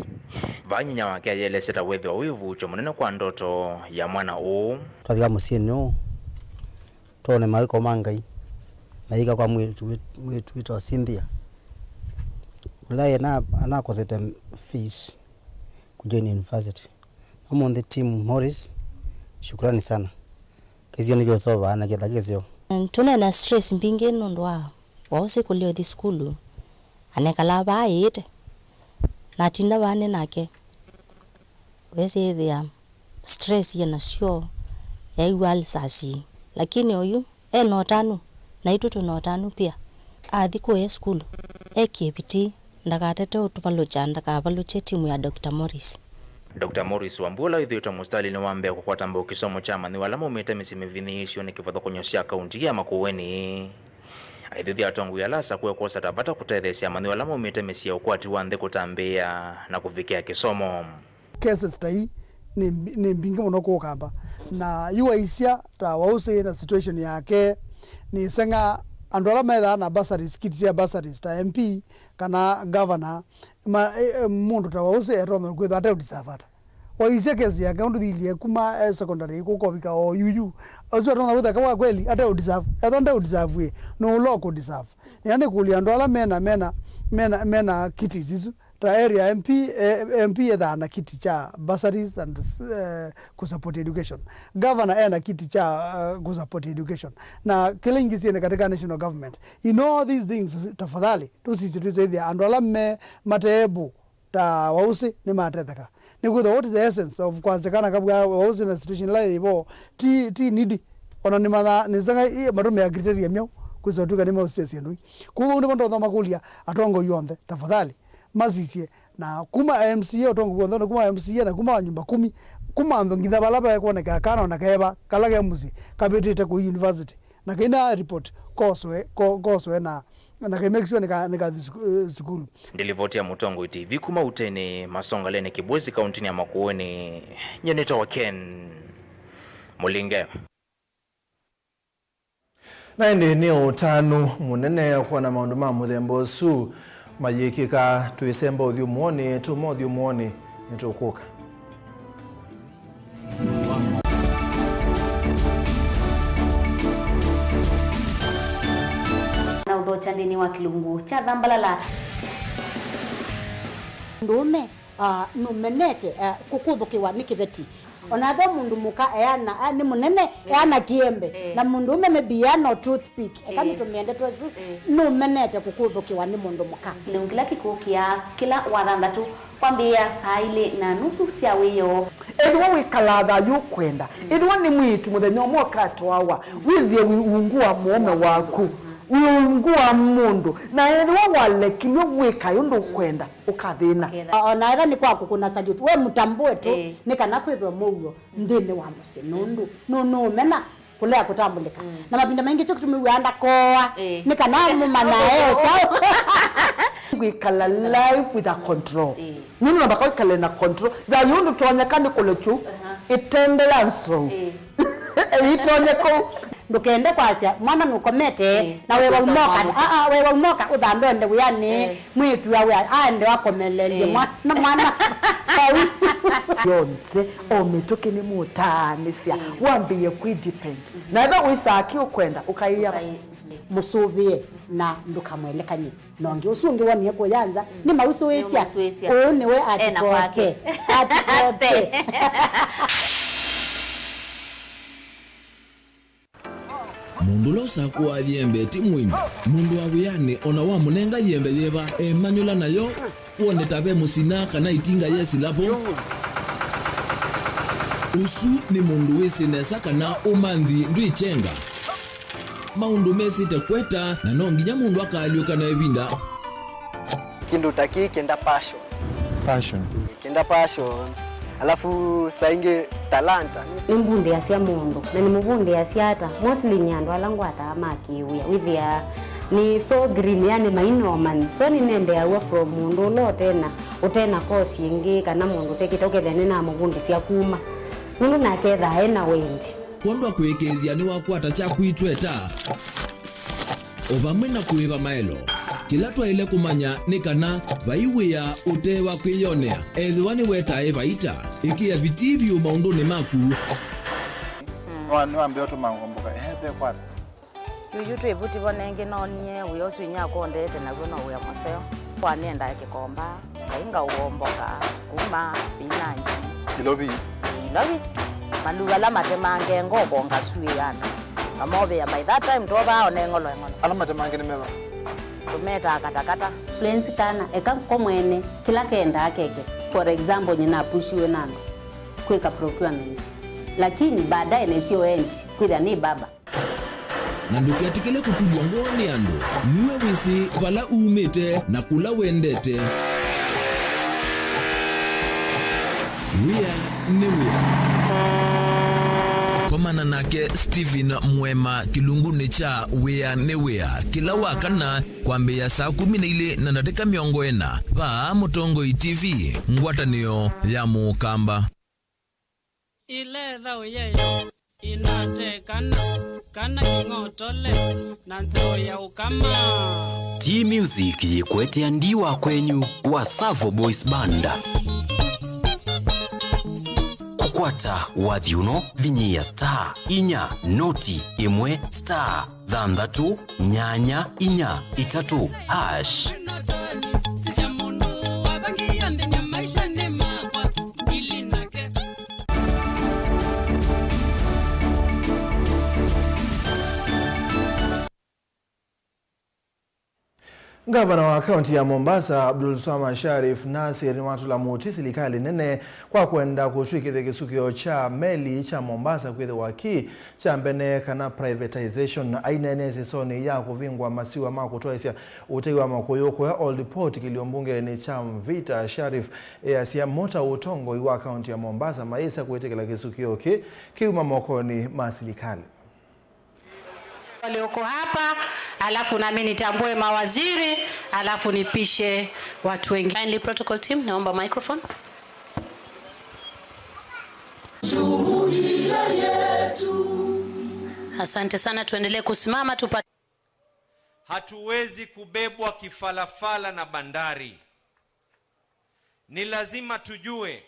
Vaa nyinya wake ayelesya ta wĩthĩwa wĩ ũvuũkyo mũnene kwa ndoto ya mwana ũũ. Twavika mũsyĩnĩ ũũ, twoone mawĩko ma Ngai mayĩka kwa mwĩĩtu wĩ-, mwĩĩtu wĩtawa Cynthia, ũla ena-, anakosete fees kũjoin university. Ũmũnthĩ team Morris, shukrani sana. Kĩsio nĩkĩũsovaa na kĩtha kĩsio. Tũnena stress mbingĩ nũndũ wa Waũsĩ kũlea ũthi sukulu, anekalaa vaa ĩĩte, natinda vaa nĩ nake. Wesĩthĩa stress ye nasyo, yaĩw'a alisasi, lakini oyu e na ũtanu, naitũ twĩ na ũtanu pia. Athi kũya sukulu, ekĩe vitii, ndakatate ũtũvalũkya, ndakavalũkye timu ya Doctor Morris. Doctor Morris Wambua ũla wĩthĩĩtwe mũsitalĩnĩ wa mbee kũkwata mbau kĩsomo kya amanyĩw'a ala maumĩte mĩsyĩ mĩvinyĩĩsyo nĩ kĩvathũkany'o sya kaunti ya Makueni, Aithuthya atongoi ala asakũe kwosa ta vata kũtetheesya amanyĩw'a ala maumĩte mĩsyĩ ya ũkwati wa nthĩ kũtambĩĩa na kũvikĩa kĩsomo. Cases ta ii nĩ mbi-, nĩ mbingĩ mũno kũũ Kamba. Na yu waisya ta Waũsĩ na situation yake, nĩseng'a andũ ala methaa na bursaries, kiti sya bursaries ta M P kana governor, ma, e, e, mũndũ ta Waũsĩ etonya kwĩthwa ate ũdeserve ata. Waisya kesi yake ũndũ thilie kuma e secondary kũkovika o yuyu. Ũsu atonya kwĩthwa kawa kweli ate ũdeserve. Ethwa nde ũdeserve ĩ, nũũ ũla ũkũdeserve? Nĩna nĩkũlya andũ ala mena, mena, mena, mena kiti isu. Ta area M P, eh, M P ethaa na kiti kya bursaries and, eh, kũsupport education. Governor ena kiti kya, eh, kũsupport education. Na kĩla ingĩ syene katika national government. In all these things, tafadhali, tũsisye twĩsethĩa andũ ala me mateebu ta Waũsĩ nĩmatetheka. Nĩkwĩthwa, what is the essence of kwasya kana kavw'a Waũsĩ na situation ĩla yĩvo ti, ti needy? Ona nĩmatha-, nĩsanga ĩ matũmĩa criteria myaũ kwĩsa twĩka nĩmaũsisya syĩndũ ii. Kwoou nĩvo ndonya makũlya atongoi onthe, tafadhali, masisye, na kuma M C A ũtongoi w'onthe, na kuma M C A, na kuma wa nyumba kumi, kuma nthĩ nginya vala vekwoneka kana ona keva kala ke mũsyĩ kavĩtĩte kũi university, na kaina report koswe, ko-, koswe na, na kai make sure nĩka-, nĩkathi suku-, eh, sukulu. Ndilivoti ya Mũtongoi T V kuma Uteni, Masongaleni, Kibwezi, kauntinĩ ya Makueni, nyie nĩtawa Ken Mũlinge. Na ĩndĩ nĩ ũtanu mũnene kwona maũndũ ma mũthemba ũsu mayĩkĩka. Twĩsemba ũthyũmũonĩ, tuma ũthyũmũonĩ, nĩtũkũka. Na ũthokya nthĩnĩ wa kĩlungu kya Thambalala. Ndũũme, ah, nũmenete, ah, kũkũthũkĩwa nĩ kĩveti. Ona ethĩwa mũndũ mũka eana, ah, nĩ mũnene, eana kĩembe. Eh. Na mũndũũme maybe eana o toothpick. Eka, eh, nĩtũmĩe ndeto ĩsu, eh, nũmenete kũkũthũkĩwa nĩ mũndũ mũka. Kĩlungu kĩla kĩkũkĩa kĩla Wathanthatũ kwambĩĩa saa ilĩ na nusu sya wĩoo. Ethĩwa wĩkalaa thayũ ũkwenda, ethĩwa nĩ mwĩĩtu mũthenya ũmwe ũkatwawa, wĩthĩe wĩ ungu wa mũũme waku, wĩ ungu wa mũndũ, na ethĩwa walekilw'e wĩkae ũndũ ũkwenda, ũkathĩna. Ũkethĩa. O-, ona ethĩwa nĩ kwa kũkũna salute, we mũtambũe tu, ĩĩ, nĩ kana kwĩthwe mũuo nthĩnĩ wa mũsyĩ, nũndũ nũ-, nũũmena kũlea kũtambũlĩka. Mm. Na mavinda maingĩ kyo kĩtumi wĩaa ndakoa, ĩĩ, nĩ kana mũmanyae o kyaũ. Kwĩkala life with a control. Ĩĩ. Nũndũ namba kwĩkala na control. Thayũ ndũtonyeka nĩ kũlekyu, aha, ĩtende ya nzou. Ĩĩ. Ĩitonyeka. Ndũkende kwasya mwana nũkomete, ĩĩ, na wewa ũkosa ũmoka, mwana. Aa, wewa ũmoka ũthambe ende wĩanĩ. Ĩĩ. Mwĩĩtu awe aende akomelelye, ĩĩ, mwana, mwana vau. Yonthe, o mĩtũkĩ nĩmũtaanĩsya, ĩĩ, wambĩĩe kwĩ depend. Mhm. Na ethĩwa wĩsaa kĩ ũkwenda, ũkaĩa. Ũkaĩ-, ĩĩ. Mũsũvĩe na ndũkamwelekany'e na ũngĩ. Ũsu ũngĩ wonie kũya nza, mm, nĩmausũĩsya. Nĩmausũĩsya. Ũũ nĩwe. Ena atikote kwake. Atikote. Mũndũ ũla ũsakũaa yembe ti mũini. Mũndũ wa wĩanĩ o na wamũnenga yembe yĩva, emanyũla nayo, wone ta ve mũsina kana itinga yesila vo. Ũsu nĩ mũndũ wĩsĩ nesa kana ũmanthi ndwĩkyenga. Maũndũ mesĩte kweta, na no nginya mũndũ akaalyũka na ĩvinda. Kĩndũ ta kĩĩ kĩenda passion. Passion. Kĩenda passion. Alafu saa ingĩ talanta. Nĩmbundĩasya mũndũ, na nĩmũvundĩasya ata? Mostly nĩ andũ ala ngwataa ma kĩwĩa. Wĩthĩaa nĩ so green, yani mainomani. So nĩnendeaw'a from mũndũ ũla ũtena, ũtena course ĩngĩ, kana mũndũ ũtekĩte, ũkethĩa nĩnamũvundĩsya kuma. Nũndũ nake ethaa ena wendi. Kwondũ wa kũĩkĩĩthya nĩwakwata kyaku itweta. O vamwe na kũĩva maelo, kĩla twaĩle kũmanya nĩ kana vai wĩa ũte wa kwĩyonea. Ethĩwa nĩwetae vaita, ĩkĩa vitii vyũ maũndũnĩ maku. Nĩwa-, nĩwambĩa ũtũma ngomboka, ehe, ve kwata. Yuyu twĩ vuti vo nengĩ noonie wĩa ũsu inyia akondete naw'o no wĩa mũseo. Kwa nĩendae kĩkomba. Ngai ngaũomboka, sukuma, spinach. Ilovi. Ilovi. Maluva ala matemange ngoko ngasuĩana. Ngamovĩa by that time twovaa one ng'olo eng'olo. Ala matemange nĩ meva? Tũmetaa katakata. Lwenzi kana, eka ko mwene, kĩla kendaa keke. For example, nyina apushiwe na andũ kwĩka procurement. Lakini baadaye nesio endi, kwĩthĩa nĩ baba. Na ndũketĩkĩle kũtulw'a ngoo nĩ andũ. Nue wĩsĩ vala umĩte na kũla wendete. Wĩa nĩ wĩa. Koma Ana nake Stephen Mwema kĩlungunĩ kya Wĩa nĩ Wĩa kĩla wa kana kwambĩĩa saa kũmi na ilĩ na ndatĩka mĩongo ĩna. Vaa Mũtongoi T V, ngwatanĩo ya Mũkamba. Iletha ũyeyo, inate kana, kana kĩng'otole, na nzeo ya ũkama. T Music yĩkũetea Ndi wa Kwenyu wa Savo Boys Band. Kũkwata wathi ũno, vinyĩĩa star inya noti ĩmwe star thanthatũ nyanya inya itatũ hash. Ngavana wa kaunti ya Mombasa, Abdulswamad Sharif Nassir, nĩwatũla mũtĩ silikalĩ nene kwa kwenda kũtw'ĩkĩthya kĩsukĩo kya meli kya Mombasa kwĩthĩwa ki kya mbene, kana privatization. Aineenea ĩsesonĩ ya kũvingũa masiwa ma kũtwaĩsya ũtei wa makũyũ kũya Old Port kĩlio mbungenĩ kya Mvita, Sharif easya mota ũtongoi wa kaunti ya Mombasa mayĩsa kwĩtĩkĩla kĩsukĩo kĩ kĩuma mokonĩ ma silikalĩ. Walioko hapa, alafu nami nitambue mawaziri, alafu nipishe watu wengi. Kindly protocol team, naomba microphone. Asante sana, tuendelee kusimama tupate. Hatuwezi kubebwa kifalafala na bandari. Ni lazima tujue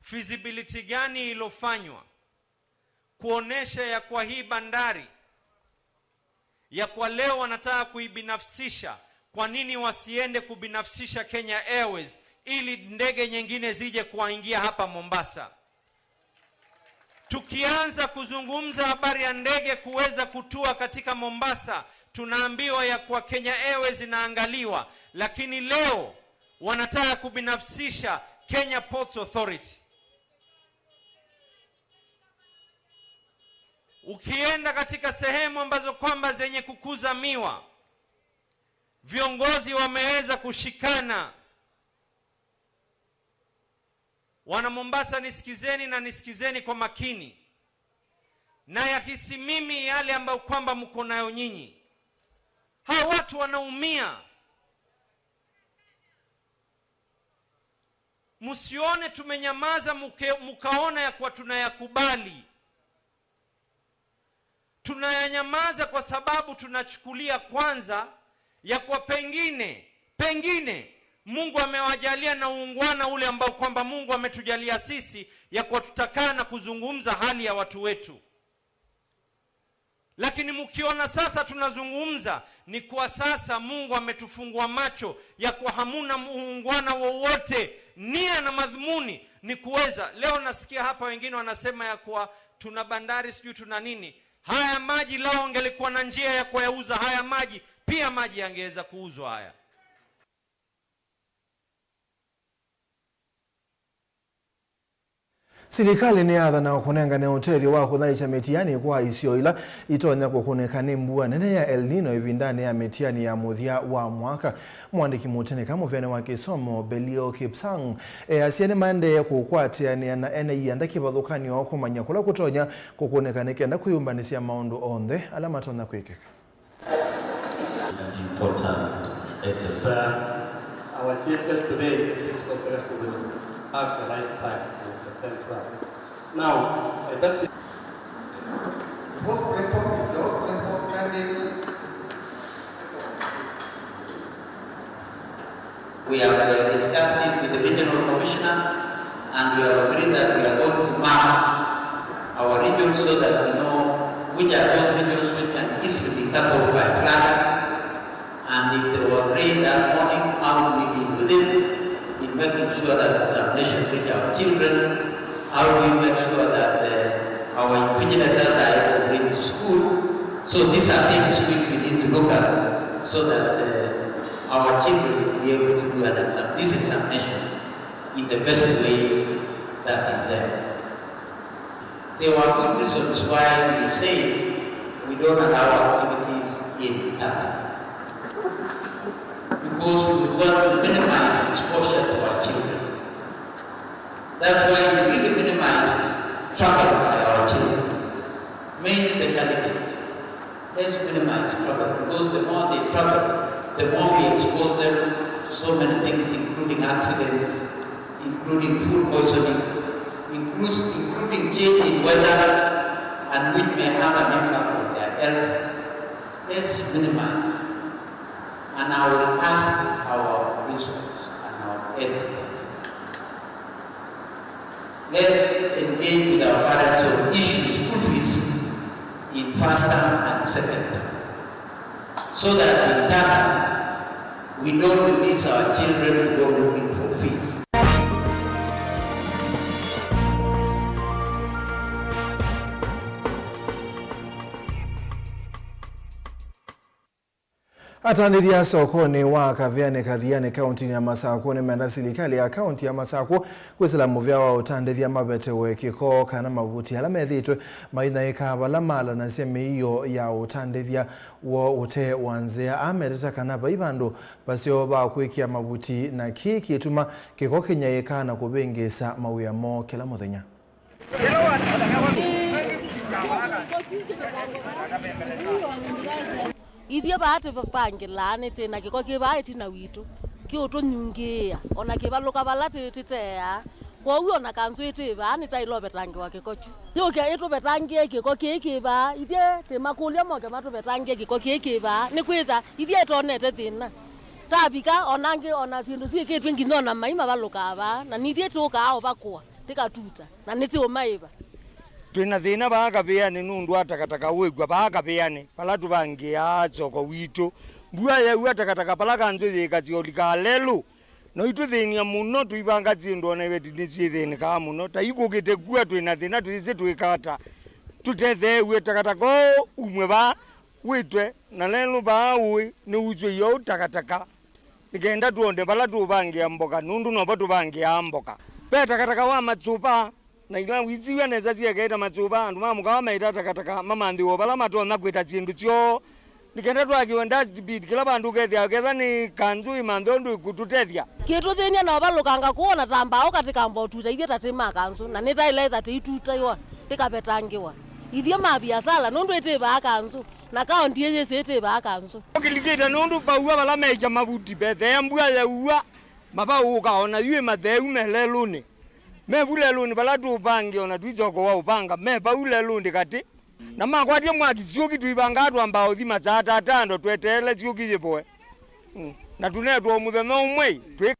feasibility gani ilofanywa kuonesha ya kwa hii bandari ya kwa leo wanataka kuibinafsisha. Kwa nini wasiende kubinafsisha Kenya Airways ili ndege nyingine zije kuwaingia hapa Mombasa? Tukianza kuzungumza habari ya ndege kuweza kutua katika Mombasa, tunaambiwa ya kwa Kenya Airways inaangaliwa, lakini leo wanataka kubinafsisha Kenya Ports Authority. Ukienda katika sehemu ambazo kwamba zenye kukuza miwa, viongozi wameweza kushikana. Wana Mombasa, nisikizeni na nisikizeni kwa makini. Na yahisi mimi yale ambayo kwamba mko nayo nyinyi. Hawa watu wanaumia. Msione tumenyamaza muke-, mukaona ya kuwa tunayakubali. Tunayanyamaza kwa sababu tunachukulia kwanza ya kuwa pengine, pengine Mungu amewajalia na uungwana ule ambao kwamba Mungu ametujalia sisi ya kuwa tutakaa na kuzungumza hali ya watu wetu. Lakini mkiona sasa tunazungumza, ni kwa sasa Mungu ametufungua macho ya kwa hamuna muungwana wowote, nia na madhumuni ni kuweza. Leo nasikia hapa wengine wanasema ya kuwa tuna bandari, sijui tuna nini. Haya maji lao angelikuwa na njia ya kuyauza haya maji, pia maji yangeweza kuuzwa haya. Silikalĩ nĩyathana kũnengane ũtethyo wa kũthaĩsya mĩtianĩ kwa isio ila itonya kũkũnĩka nĩ mbua nene ya El Nino ĩvindanĩ ya mĩtianĩ ya mũthya wa mwaka. Mũandĩki mũtĩnĩka mũvĩanĩ wa kĩsomo, Belio Kipsang, easya nĩmaendee kũkwatĩanĩa na ene ianda kĩvathũkany'o kũmanya kũla kũtonya kũkũnĩka nĩ kenda kwĩyũmbanĩsya maũndũ onthe ala matonya kwĩkĩka. An important exercise. Our G S S today, this conference will have the right time to attend to us. Now, I bet the host principal, the host principal can be We have uh, discussed it with the regional commissioner and we have agreed that we are going to map our regions so that we know which are those regions which can easily be cut off by flood. And if there was rain that morning, how do we deal with it in making sure that examination reach our children? How do we make sure that uh, our invigilators are able to bring to school? So these are things which we need to look at so that uh, our children will be able to do an exam, this examination in the best way that is there. There were good reasons why we say we don't allow activities in Tata. Because we want to minimize exposure to our children. That's why we really minimize travel by mainly the delegates, let's minimize travel, because the more they travel, the more we expose them to so many things, including accidents, including food poisoning, inclus-, including change in weather, and which may have an impact on their health. Let's minimize. And I will ask our principals and our head teachers, let's engage with our parents on issues school fees in first term and second term, so that in turn we don't release our children to go looking for fees. Atandĩthya sokonĩ wa Kaveanĩ Kathianĩ kaũntĩnĩ ya Masakũ nĩmenda silikalĩ ya kaũntĩ ya Masakũ kwĩsĩla mũvea wa ũtandĩthya mavetewe kĩko kana mavuti ala methĩĩtwe mainyaĩĩkaa vala maalanasya mĩio ya ũtandĩthya woo ũte wa nzĩa. Ameteta kana vai vandũ vaseo va kwĩkĩa mavuti, na kĩĩ kĩtuma kĩko kĩnyaĩĩkaa na kũvĩngĩĩsa mawĩa moo kĩla mũthenya. Ithyĩ vaa tũvangĩlaa nĩtĩ na kĩko kĩ vaa ĩtina witũ, kĩũtũnyungĩĩa, o na kĩvalũka vala tĩ-, tĩteaa. Kwoou o na kanzũ ĩtĩ vaa nĩtaĩle ũvetangĩwa kĩko kyu. Yũke ĩtũvetangĩe kĩko kĩĩ kĩ vaa, ithyĩ tĩmakũlya moke matũvetangĩe kĩko kĩĩ kĩ vaa, nĩkwĩtha ithyĩ ĩtonete thĩna. Tavika, o na angĩ, o na syĩndũ syĩkĩtw'e nginya o na mai mavalũkaa vaa, na nithyĩ tũkaa o vakũa, tĩkatuta. Na nĩtĩũmaĩva. Twĩ na thĩna vaa Kavĩanĩ nũndũ wa takataka wĩkw'a vaa Kavĩanĩ, vala tũvangĩaa soko witũ. Mbua yaua, takataka vala kanzũ yĩkasya ũlikaa lelũ. No itũthĩny'a mũno, tũivanga syĩndũ o na iveti nĩsyĩthĩnĩkaa mũno. Ta ikũkĩte kua, twĩ na thĩna, twĩsĩ twĩka ata? Tũtetheew'e takataka ũũ umwe vaa wĩtwe, na lelũ vaa ũĩ nĩusũie ũu takataka. Nĩ kenda twone vala tũũvangĩa mboka, nũndũ novo tũvangĩaa mboka. Ve takataka wa matsũva, na ila wisiw'a nesa syeketa matsũva, andũ ma mũkawa maĩta takataka, mamanthĩwe o vala matonya kwĩta syĩndũ syoo. Nĩ kenda twakĩwe dustbin kĩla vandũ ũkethĩa, ketha nĩ kanzũ ĩmanthe ũndũ ĩkũtũtethya. Kĩtũthĩny'a na ũvalũkanga kũũ na ta mbaũ katĩkamba ũtuta ithyĩ ta tĩ ma kanzũ, na nĩtaĩle ĩtha tĩitutaiwa, tĩkavetangĩwa. Ithyĩ ma viasala, nũndũ ĩtĩ vaa kanzũ. Na kaũntĩ ĩĩ yĩsĩ ĩtĩ vaa kanzũ. Ũkĩlikĩte nũndũ vaua vala meikya mavuti, vethea mbua yaua, mavaũũka o na yu ĩ matheu me lelũnĩ. Me vu lelũnĩ vala tũũvange, o na tũisokowa ũvanga, me vau lelũnĩ katĩ. Na makwatya mwaki syũki tũivangaa twambaa ũthi masaa ta atano tweteele syũki yĩvoe. Mm. Na tũnetwa o mũthenya ũmwe twĩ